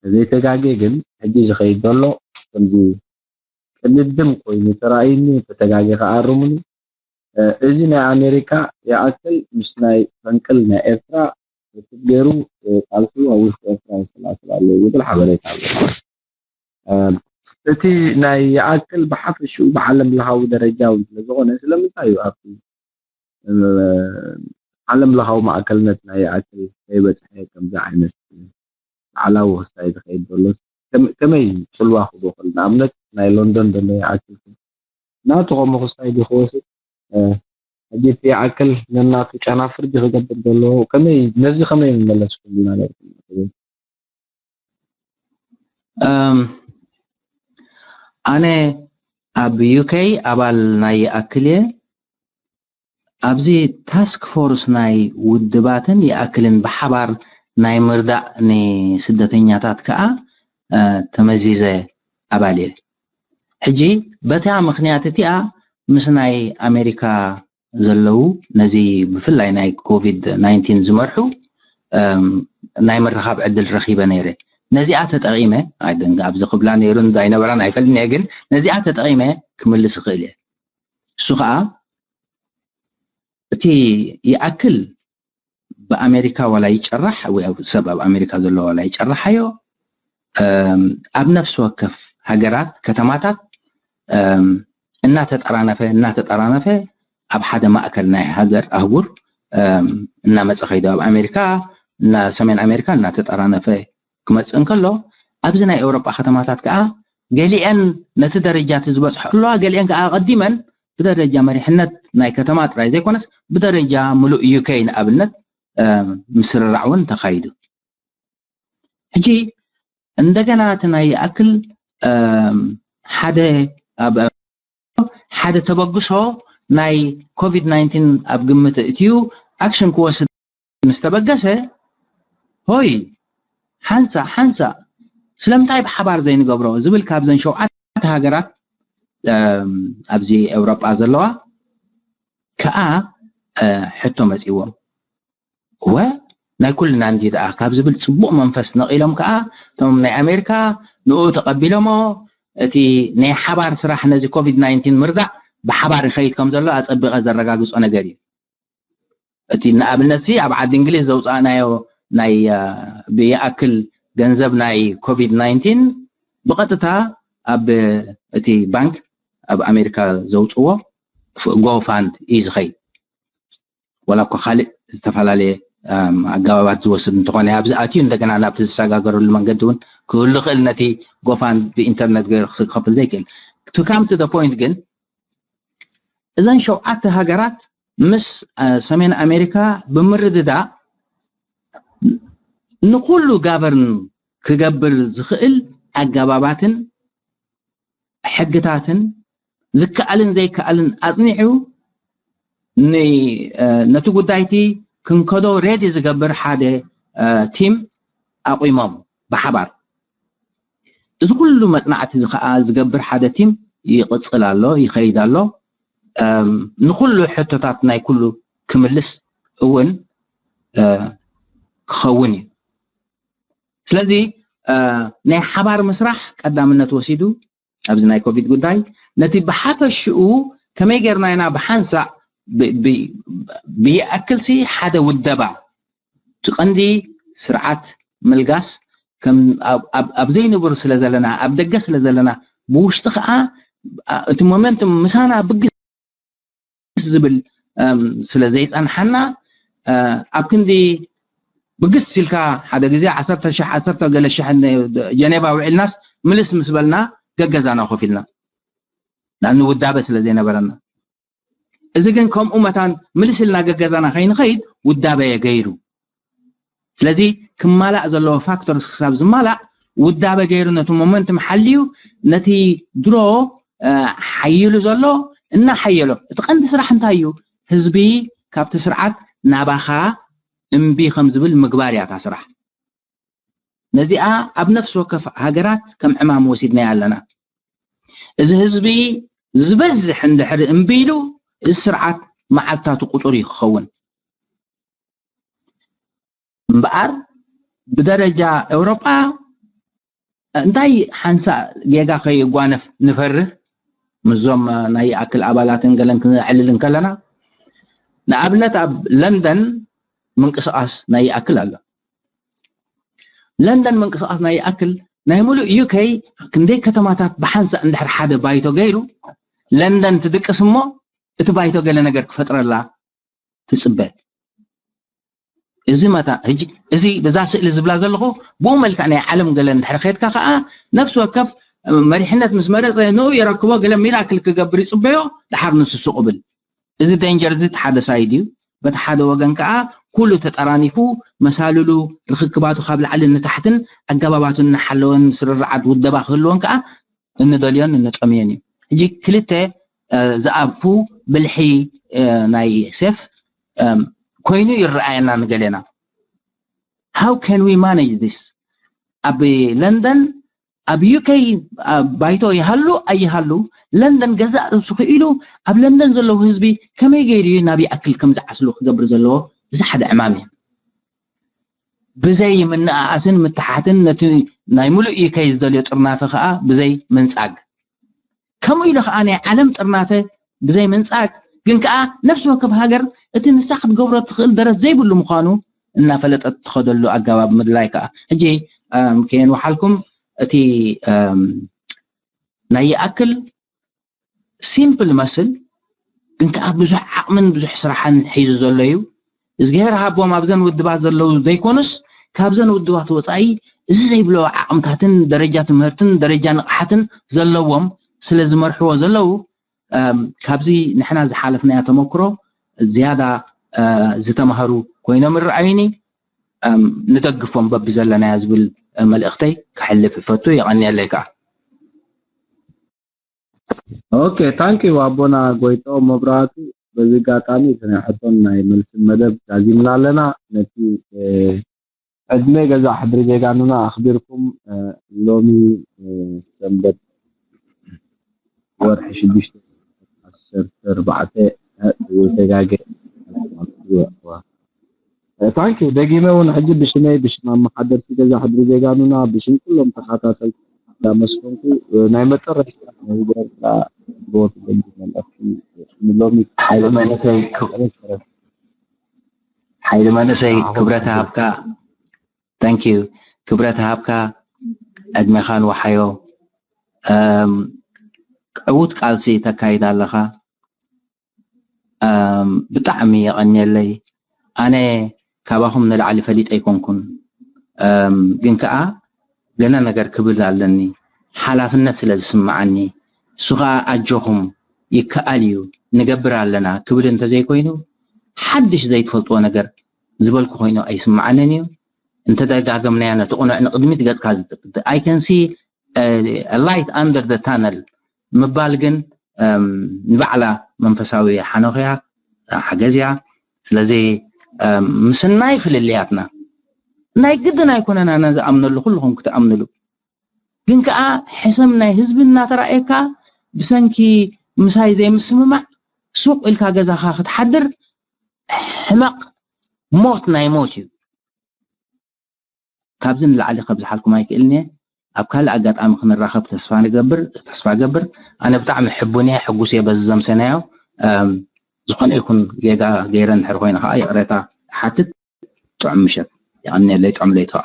ተዘይተጋጌ ግን ሕጂ ዝኸይድ ዘሎ ከምዚ ቅድድም ኮይኑ ተራእዩኒ፣ ተተጋጌ ከኣርሙኒ። እዚ ናይ ኣሜሪካ ይኣክል ምስ ናይ ፈንቅል ናይ ኤርትራ ርክብ ገይሩ ቃልሱ ኣብ ውሽጢ ኤርትራ ይሰላስል ኣሎ ዝብል ሓበሬታ ኣሎ። እቲ ናይ ይኣክል ብሓፈሽኡ ብዓለም ለኻዊ ደረጃ እውን ስለዝኾነ ስለምንታይ እዩ ኣብቲ ዓለም ለኻዊ ማእከልነት ናይ ይኣክል ከይበፅሐ ከምዚ ዓይነት ላዕላዊ ክስታይ ዝኸይድ ዘሎ ከመይ ፅልዋ ክህቦ ክእል? ንኣብነት ናይ ሎንዶን ዘሎ ይኣክል ናቱ ከምኡ ክስታይ ድዩ ክወስድ? ሕጂ እቲ ይኣክል ነናቱ ጨናፍር ድዩ ክገብር ዘለዎ? ከመይ ነዚ ከመይ ምመለስኩም ኢና ነርኩም? ኣነ ኣብ ዩኬ ኣባል ናይ ይኣክል እየ። ኣብዚ ታስክ ፎርስ ናይ ውድባትን ይኣክልን ብሓባር ናይ ምርዳእ ንስደተኛታት ከዓ ተመዚዘ ኣባል እየ። ሕጂ በታ ምክንያት እቲኣ ምስ ናይ ኣሜሪካ ዘለዉ ነዚ ብፍላይ ናይ ኮቪድ ናይንቲን ዝመርሑ ናይ ምርኻብ ዕድል ረኺበ ነይረ። ነዚኣ ተጠቒመ ኣብዚ ክብላ ነይሩ እንዳይነበራን ኣይፈልጥን እየ፣ ግን ነዚኣ ተጠቒመ ክምልስ እኽእል እየ። እሱ ከዓ እቲ ይኣክል ብኣሜሪካ ዋላ ይጨራሕ ወይ ሰብ ኣብ ኣሜሪካ ዘሎ ዋላ ይጨረሓዮ ኣብ ነፍሲ ወከፍ ሃገራት ከተማታት እናተጠራነፈ እናተጠራነፈ ኣብ ሓደ ማእከል ናይ ሃገር ኣህጉር እናመፀ ከይዱ ኣብ ኣሜሪካ ሰሜን ኣሜሪካ እናተጠራነፈ ክመፅእ እንከሎ ኣብዚ ናይ ኤውሮጳ ከተማታት ከዓ ገሊአን ነቲ ደረጃ እቲ ዝበፅሖ ኣለዋ፣ ገሊአን ከዓ ኣቐዲመን ብደረጃ መሪሕነት ናይ ከተማ ጥራይ ዘይኮነስ ብደረጃ ሙሉእ ዩኬ ንኣብነት ምስርራዕ እውን ተኻይዱ። ሕጂ እንደገና እቲ ናይ ይኣክል ሓደ ኣብ ሓደ ተበግሶ ናይ ኮቪድ ናይንቲን ኣብ ግምት እትዩ ኣክሽን ክወስድ ምስ ተበገሰ ሆይ ሓንሳ ሓንሳ ስለምንታይ ብሓባር ዘይንገብሮ ዝብል ካብዘን ሸውዓተ ሃገራት ኣብዚ ኤውሮጳ ዘለዋ ከዓ ሕቶ መፂዎም። እወ ናይ ኩልና እንዲ ደኣ ካብ ዝብል ፅቡቕ መንፈስ ነቒሎም ከዓ እቶም ናይ ኣሜሪካ ንኡ ተቐቢሎሞ እቲ ናይ ሓባር ስራሕ ነዚ ኮቪድ ናይንቲን ምርዳእ ብሓባር ይኸይድ ከም ዘሎ ኣፀቢቐ ዘረጋግፆ ነገር እዩ። እቲ ንኣብነት ሲ ኣብ ዓዲ እንግሊዝ ዘውፃእናዮ ናይ ብይኣክል ገንዘብ ናይ ኮቪድ ናይንቲን ብቐጥታ ኣብ እቲ ባንክ ኣብ ኣሜሪካ ዘውፅዎ ጎፋንድ እዩ ዝኸይድ። ዋላ እኳ ካልእ ዝተፈላለየ ኣገባባት ዝወስድ እንተኾነ ኣብዚ ኣትዩ እንደገና ናብቲ ዝሰጋገረሉ መንገዲ እውን ክህሉ ክእል ነቲ ጎፋንድ ብኢንተርነት ገይሩ ክኸፍል ዘይክእል። To come to the point ግን እዘን ሸውዓተ ሃገራት ምስ ሰሜን ኣሜሪካ ብምርድዳእ ንኩሉ ጋቨርን ክገብር ዝኽእል ኣገባባትን ሕግታትን ዝከኣልን ዘይከኣልን ኣፅኒዑ ነቲ ጉዳይቲ ክንከዶ ሬዲ ዝገብር ሓደ ቲም ኣቑሞም ብሓባር። እዚ ኩሉ መፅናዕቲ እዚ ከዓ ዝገብር ሓደ ቲም ይቕፅል ኣሎ፣ ይኸይድ ኣሎ። ንኩሉ ሕቶታት ናይ ኩሉ ክምልስ እውን ክኸውን እዩ። ስለዚ ናይ ሓባር ምስራሕ ቀዳምነት ወሲዱ ኣብዚ ናይ ኮቪድ ጉዳይ ነቲ ብሓፈሽኡ ከመይ ጌርና ኢና ብሓንሳእ ብይኣክልሲ ሓደ ውደባ እቲ ቀንዲ ስርዓት ምልጋስ ኣብ ዘይንቡር ስለ ዘለና ኣብ ደገ ስለ ዘለና ብውሽጢ ከዓ እቲ ሞመንት ምሳና ብግስ ዝብል ስለ ዘይፀንሓና ኣብ ክንዲ ብግስ ኢልካ ሓደ ግዜ ዓሰርተ ሸሕ ዓሰርተ ገለ ሸሕ ጀኔቫ ውዒልናስ ምልስ ምስ በልና ገገዛና ኮፍ ኢልና ንውዳበ ስለ ዘይነበረና እዚ ግን ከምኡ መታን ምልስ ኢልና ገገዛና ከይንኸይድ ውዳበ የገይሩ ስለዚ ክማላእ ዘለዎ ፋክተርስ ክሳብ ዝማላእ ውዳበ ገይሩ ነቲ ሞመንትም ሓልዩ ነቲ ድሮ ሓይሉ ዘሎ እናሓየሎ እቲ ቀንዲ ስራሕ እንታይ እዩ ህዝቢ ካብቲ ስርዓት ናባኻ እምቢ ከም ዝብል ምግባር እያ እታ ስራሕ ነዚኣ ኣብ ነፍሲ ወከፍ ሃገራት ከም ዕማም ወሲድናያ ኣለና እዚ ህዝቢ ዝበዝሕ እንድሕር እምቢ ኢሉ እዚ ስርዓት መዓልታቱ ቁፁር እዩ ክኸውን እምበኣር ብደረጃ ኤውሮጳ እንታይ ሓንሳእ ጌጋ ከይጓነፍ ንፈርህ ምስዞም ናይ ይኣክል ኣባላትን ገለን ክነዕልል እንከለና ንኣብነት ኣብ ለንደን ምንቅስቃስ ናይ ይኣክል ኣሎ ለንደን ምንቅስቃስ ናይ ይኣክል ናይ ሙሉእ ዩከይ ክንደይ ከተማታት ብሓንሳእ እንድሕር ሓደ ባይቶ ገይሩ ለንደን ትድቅስ እሞ እቲ ባይቶ ገለ ነገር ክፈጥረላ ትፅበ እዚ መታ ሕጂ እዚ በዛ ስእሊ ዝብላ ዘለኹ ብኡ መልክዕ ናይ ዓለም ገለ እንድሕር ከድካ ከዓ ነፍሲ ወከፍ መሪሕነት ምስ መረፀ ንኡ የረክቦ ገለ ሚራክል ክገብር ይፅበዮ ድሓር ንሱ ሱቕ ብል እዚ ደንጀር እዚ እቲ ሓደ ሳይድ እዩ በቲ ሓደ ወገን ከዓ ኩሉ ተጠራኒፉ መሳልሉ ርክክባቱ ካብ ላዕሊ ንታሕትን ኣገባባቱ እናሓለወን ስርርዓት ውደባ ክህልወን ከዓ እንደልዮን እንጠምዮን እዩ ሕጂ ክልተ ዝኣፉ ብልሒ ናይ ሴፍ ኮይኑ ይረኣየና ንገሌና how can we manage this ኣብ ለንደን ኣብ ዩከይ ባይቶ ይሃሉ ኣይሃሉ ለንደን ገዛእ ርእሱ ክኢሉ ኣብ ለንደን ዘለዉ ህዝቢ ከመይ ገይሩ እዩ ናብ ይኣክል ከም ዝዓስሉ ክገብር ዘለዎ እዚ ሓደ ዕማም እዩ ብዘይ ምንኣኣስን ምትሓትን ነቲ ናይ ሙሉእ ዩከይ ዝደልዮ ጥርናፈ ከዓ ብዘይ ምንፃግ ከምኡ ኢሉ ከዓ ናይ ዓለም ጥርናፈ ብዘይ ምንፃግ ግን ከዓ ነፍሲ ወከፍ ሃገር እቲ ንሳ ክትገብሮ ትኽእል ደረት ዘይብሉ ምዃኑ እናፈለጠት ትኸደሉ ኣገባብ ምድላይ ከዓ ሕጂ ከየንውሓልኩም እቲ ናይ ይኣክል ሲምፕል መስል ግን ከዓ ብዙሕ ዓቕምን ብዙሕ ስራሕን ሒዙ ዘሎ እዩ እዝግሄር ሃቦም ኣብዘን ውድባት ዘለዉ ዘይኮኑስ ካብዘን ውድባት ወፃኢ እዚ ዘይብሎ ዓቕምታትን ደረጃ ትምህርትን ደረጃ ንቕሓትን ዘለዎም ስለ ዝመርሕዎ ዘለዉ ካብዚ ንሕና ዝሓለፍናዮ ተመክሮ ዝያዳ ዝተማሃሩ ኮይኖም ይረኣዩኒ ንደግፎም በቢ ዘለናዮ ዝብል መልእኽተይ ክሕልፍ ይፈቱ የቐንየለይ ከዓ Okay thank you ኣቦና ጎይቶ መብራቱ በዚ ኣጋጣሚ እቲ ናይ ሕቶን ናይ መልስን መደብ ዛዚምና ኣለና ነቲ ዕድመ ገዛ ሕድሪ ዜጋኑና ኣኽቢርኩም ሎሚ ሰንበት ወርሒ ሽዱሽተ ዓሰርተ ኣርባዕተ ተጋገ ታንኪ ደጊመ እውን ሕጂ ብሽመይ ብሽም ኣመሓደርቲ ገዛ ሕድሪ ዜጋኑና ብሽም ኩሎም ተኸታተል እንዳመስገንኩ ናይ መጨረሽታ ናይ ኤርትራ ግቦት ደጊ መልእኽቲ ንሎሚ ሓይሊ መንእሰይ ክብረት ሓይሊ መንእሰይ ክብረት ሃብካ thank you ክብረት ሃብካ ዕድሜኻን ወሓዮ ዕዉት ቃልሲ ተካይድ ኣለኻ ብጣዕሚ የቐንየለይ ኣነ ካባኹም ንላዕሊ ፈሊጠ ኣይኮንኩን ግን ከዓ ገለ ነገር ክብል ኣለኒ ሓላፍነት ስለ ዝስምዓኒ እሱ ከዓ ኣጆኹም ይከኣል እዩ ንገብር ኣለና ክብል እንተዘይኮይኑ ሓድሽ ዘይትፈልጥዎ ነገር ዝበልኩ ኮይኑ ኣይስምዓንን እዩ እንተደጋገምናዮ ነቲ ቁኑዕ ንቅድሚት ገፅካ I can see light under the tunnel ምባል ግን ንባዕላ መንፈሳዊ ሓኖኽያ ሓገዝያ ስለዚ ምስናይ ፍልልያትና ናይ ግድን ኣይኮነን ኣነ ዝኣምነሉ ኩልኹም ክትኣምንሉ ግን ከዓ ሕሰም ናይ ህዝቢ እናተራእየካ ብሰንኪ ምሳይ ዘይምስምማዕ ሱቕ ኢልካ ገዛኻ ክትሓድር ሕመቕ ሞት ናይ ሞት እዩ። ካብዚ ንላዕሊ ከብዝሓልኩም ኣይክእልን እየ። ኣብ ካልእ ኣጋጣሚ ክንራኸብ ተስፋ ንገብር፣ ተስፋ ገብር። ኣነ ብጣዕሚ ሕቡን እየ፣ ሕጉስ እየ በዚ ዘምሰናዮ። እም፣ ዝኾነ ይኹን ጌጋ ገይረ እንድሕር ኮይነ ከዓ ይቕሬታ ሓትት። ጥዑም ምሸት። የቐንየለይ፣ ጥዑም ለይቲ ከዓ።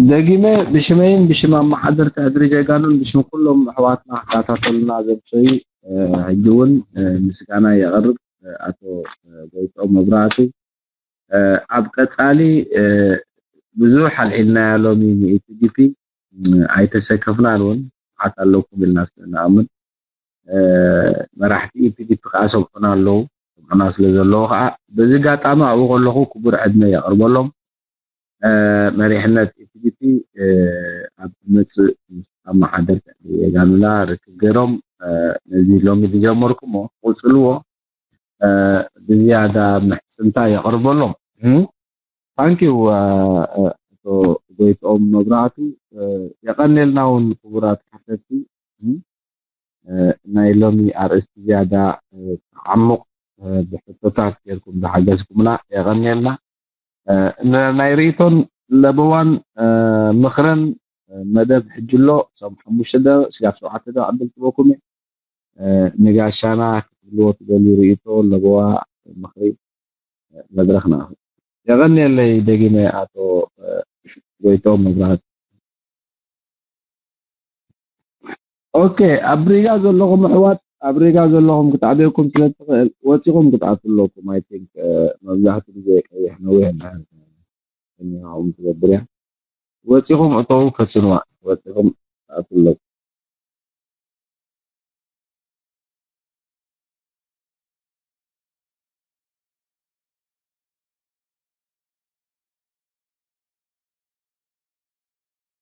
ደጊመ ብሽመይን ብሽም ኣመሓደርቲ ሕድሪ ጀጋኑን ብሽም ኩሎም ኣሕዋትና ክከታተሉና ዘምሰዩ፣ እ፣ ሕጂ እውን፣ እ፣ ምስጋና የቕርብ፣ እ፣ ኣቶ፣ እ፣ ጎይትኦም መብራህቱ። እ፣ ኣብ ቀጻሊ፣ እ፣ ብዙሕ ኣልዒልናያ ሎሚ ን-ኢፒዲፒ፣ እ፣ ኣይተሰከፍናን እውን፣ ሓት ኣለኩም ኢልና ስለ ንኣምን። እ፣ መራሕቲ ኢፒዲፒ ከኣ ሰምዑና ኣለዉ። ሰምዑና ስለ ዘለዉ ከኣ በዚ ኣጋጣሚ ኣብኡ ከለኹ ክቡር ዕድመ የቕርበሎም። እ፣ መሪሕነት ኢፒዲፒ፣ እ፣ ኣብ ዝመጽእ ምስ ኣመሓደርቲ የጋኑላ ርክብ ገይሮም፣ እ፣ ነዚ ሎሚ ዝጀመርኩሞ ክቕጽልዎ፣ እ፣ ብዝያዳ ምሕጽንታ የቕርበሎም። እ፣ ታንኪዩ፣ እ፣ እ፣ ኣቶ ጎይትኦም መብራህቱ፣ እ፣ የቐንየልና እውን ክቡራት ሓተትቲ። እ፣ እ፣ ናይ ሎሚ ኣርእስቲ ዝያዳ፣ እ፣ ተዓሙቕ፣ እ፣ ብሕቶታት ጌርኩም ዝሓገዝኩምና የቐንየልና። እ፣ ን-፣ ናይ ርእይቶን ለበዋን፣ እ፣ ምኽርን፣ እ፣ መደብ ሕጂ ኣሎ። ሳብ ሓሙሽተ ደቂቕ ስጋብ ሸውዓተ ደቂቕ ዕድል ክበኩም እየ። እ፣ ንጋሻና ክትብልዎ ትደልዩ ርእይቶ፣ ለበዋ፣ ምኽሪ፣ እ፣ መድረኽ ንኣኹም። የቐንየለይ ደጊመ ኣቶ፣ እ፣ ጎይትኦም መብራህቱ። ኦኬ፣ ኣብ ሪጋ ዘለኹም ኣሕዋት፣ ኣብ ሪጋ ዘለኹም ክትዓብየኩም ስለ ትኽእል፣ ወጺኹም ክትኣትዉ ኣለኩም። I think፣ እ፣ መብዛሕትኡ ግዜ ቀይሕ ነዊሕ እንድሕር እኒሃኹም ትገብር እያ። ወጺኹም እተዉ ፈትንዋ፣ ወጺኹም ክትኣትዉ ኣለኩም።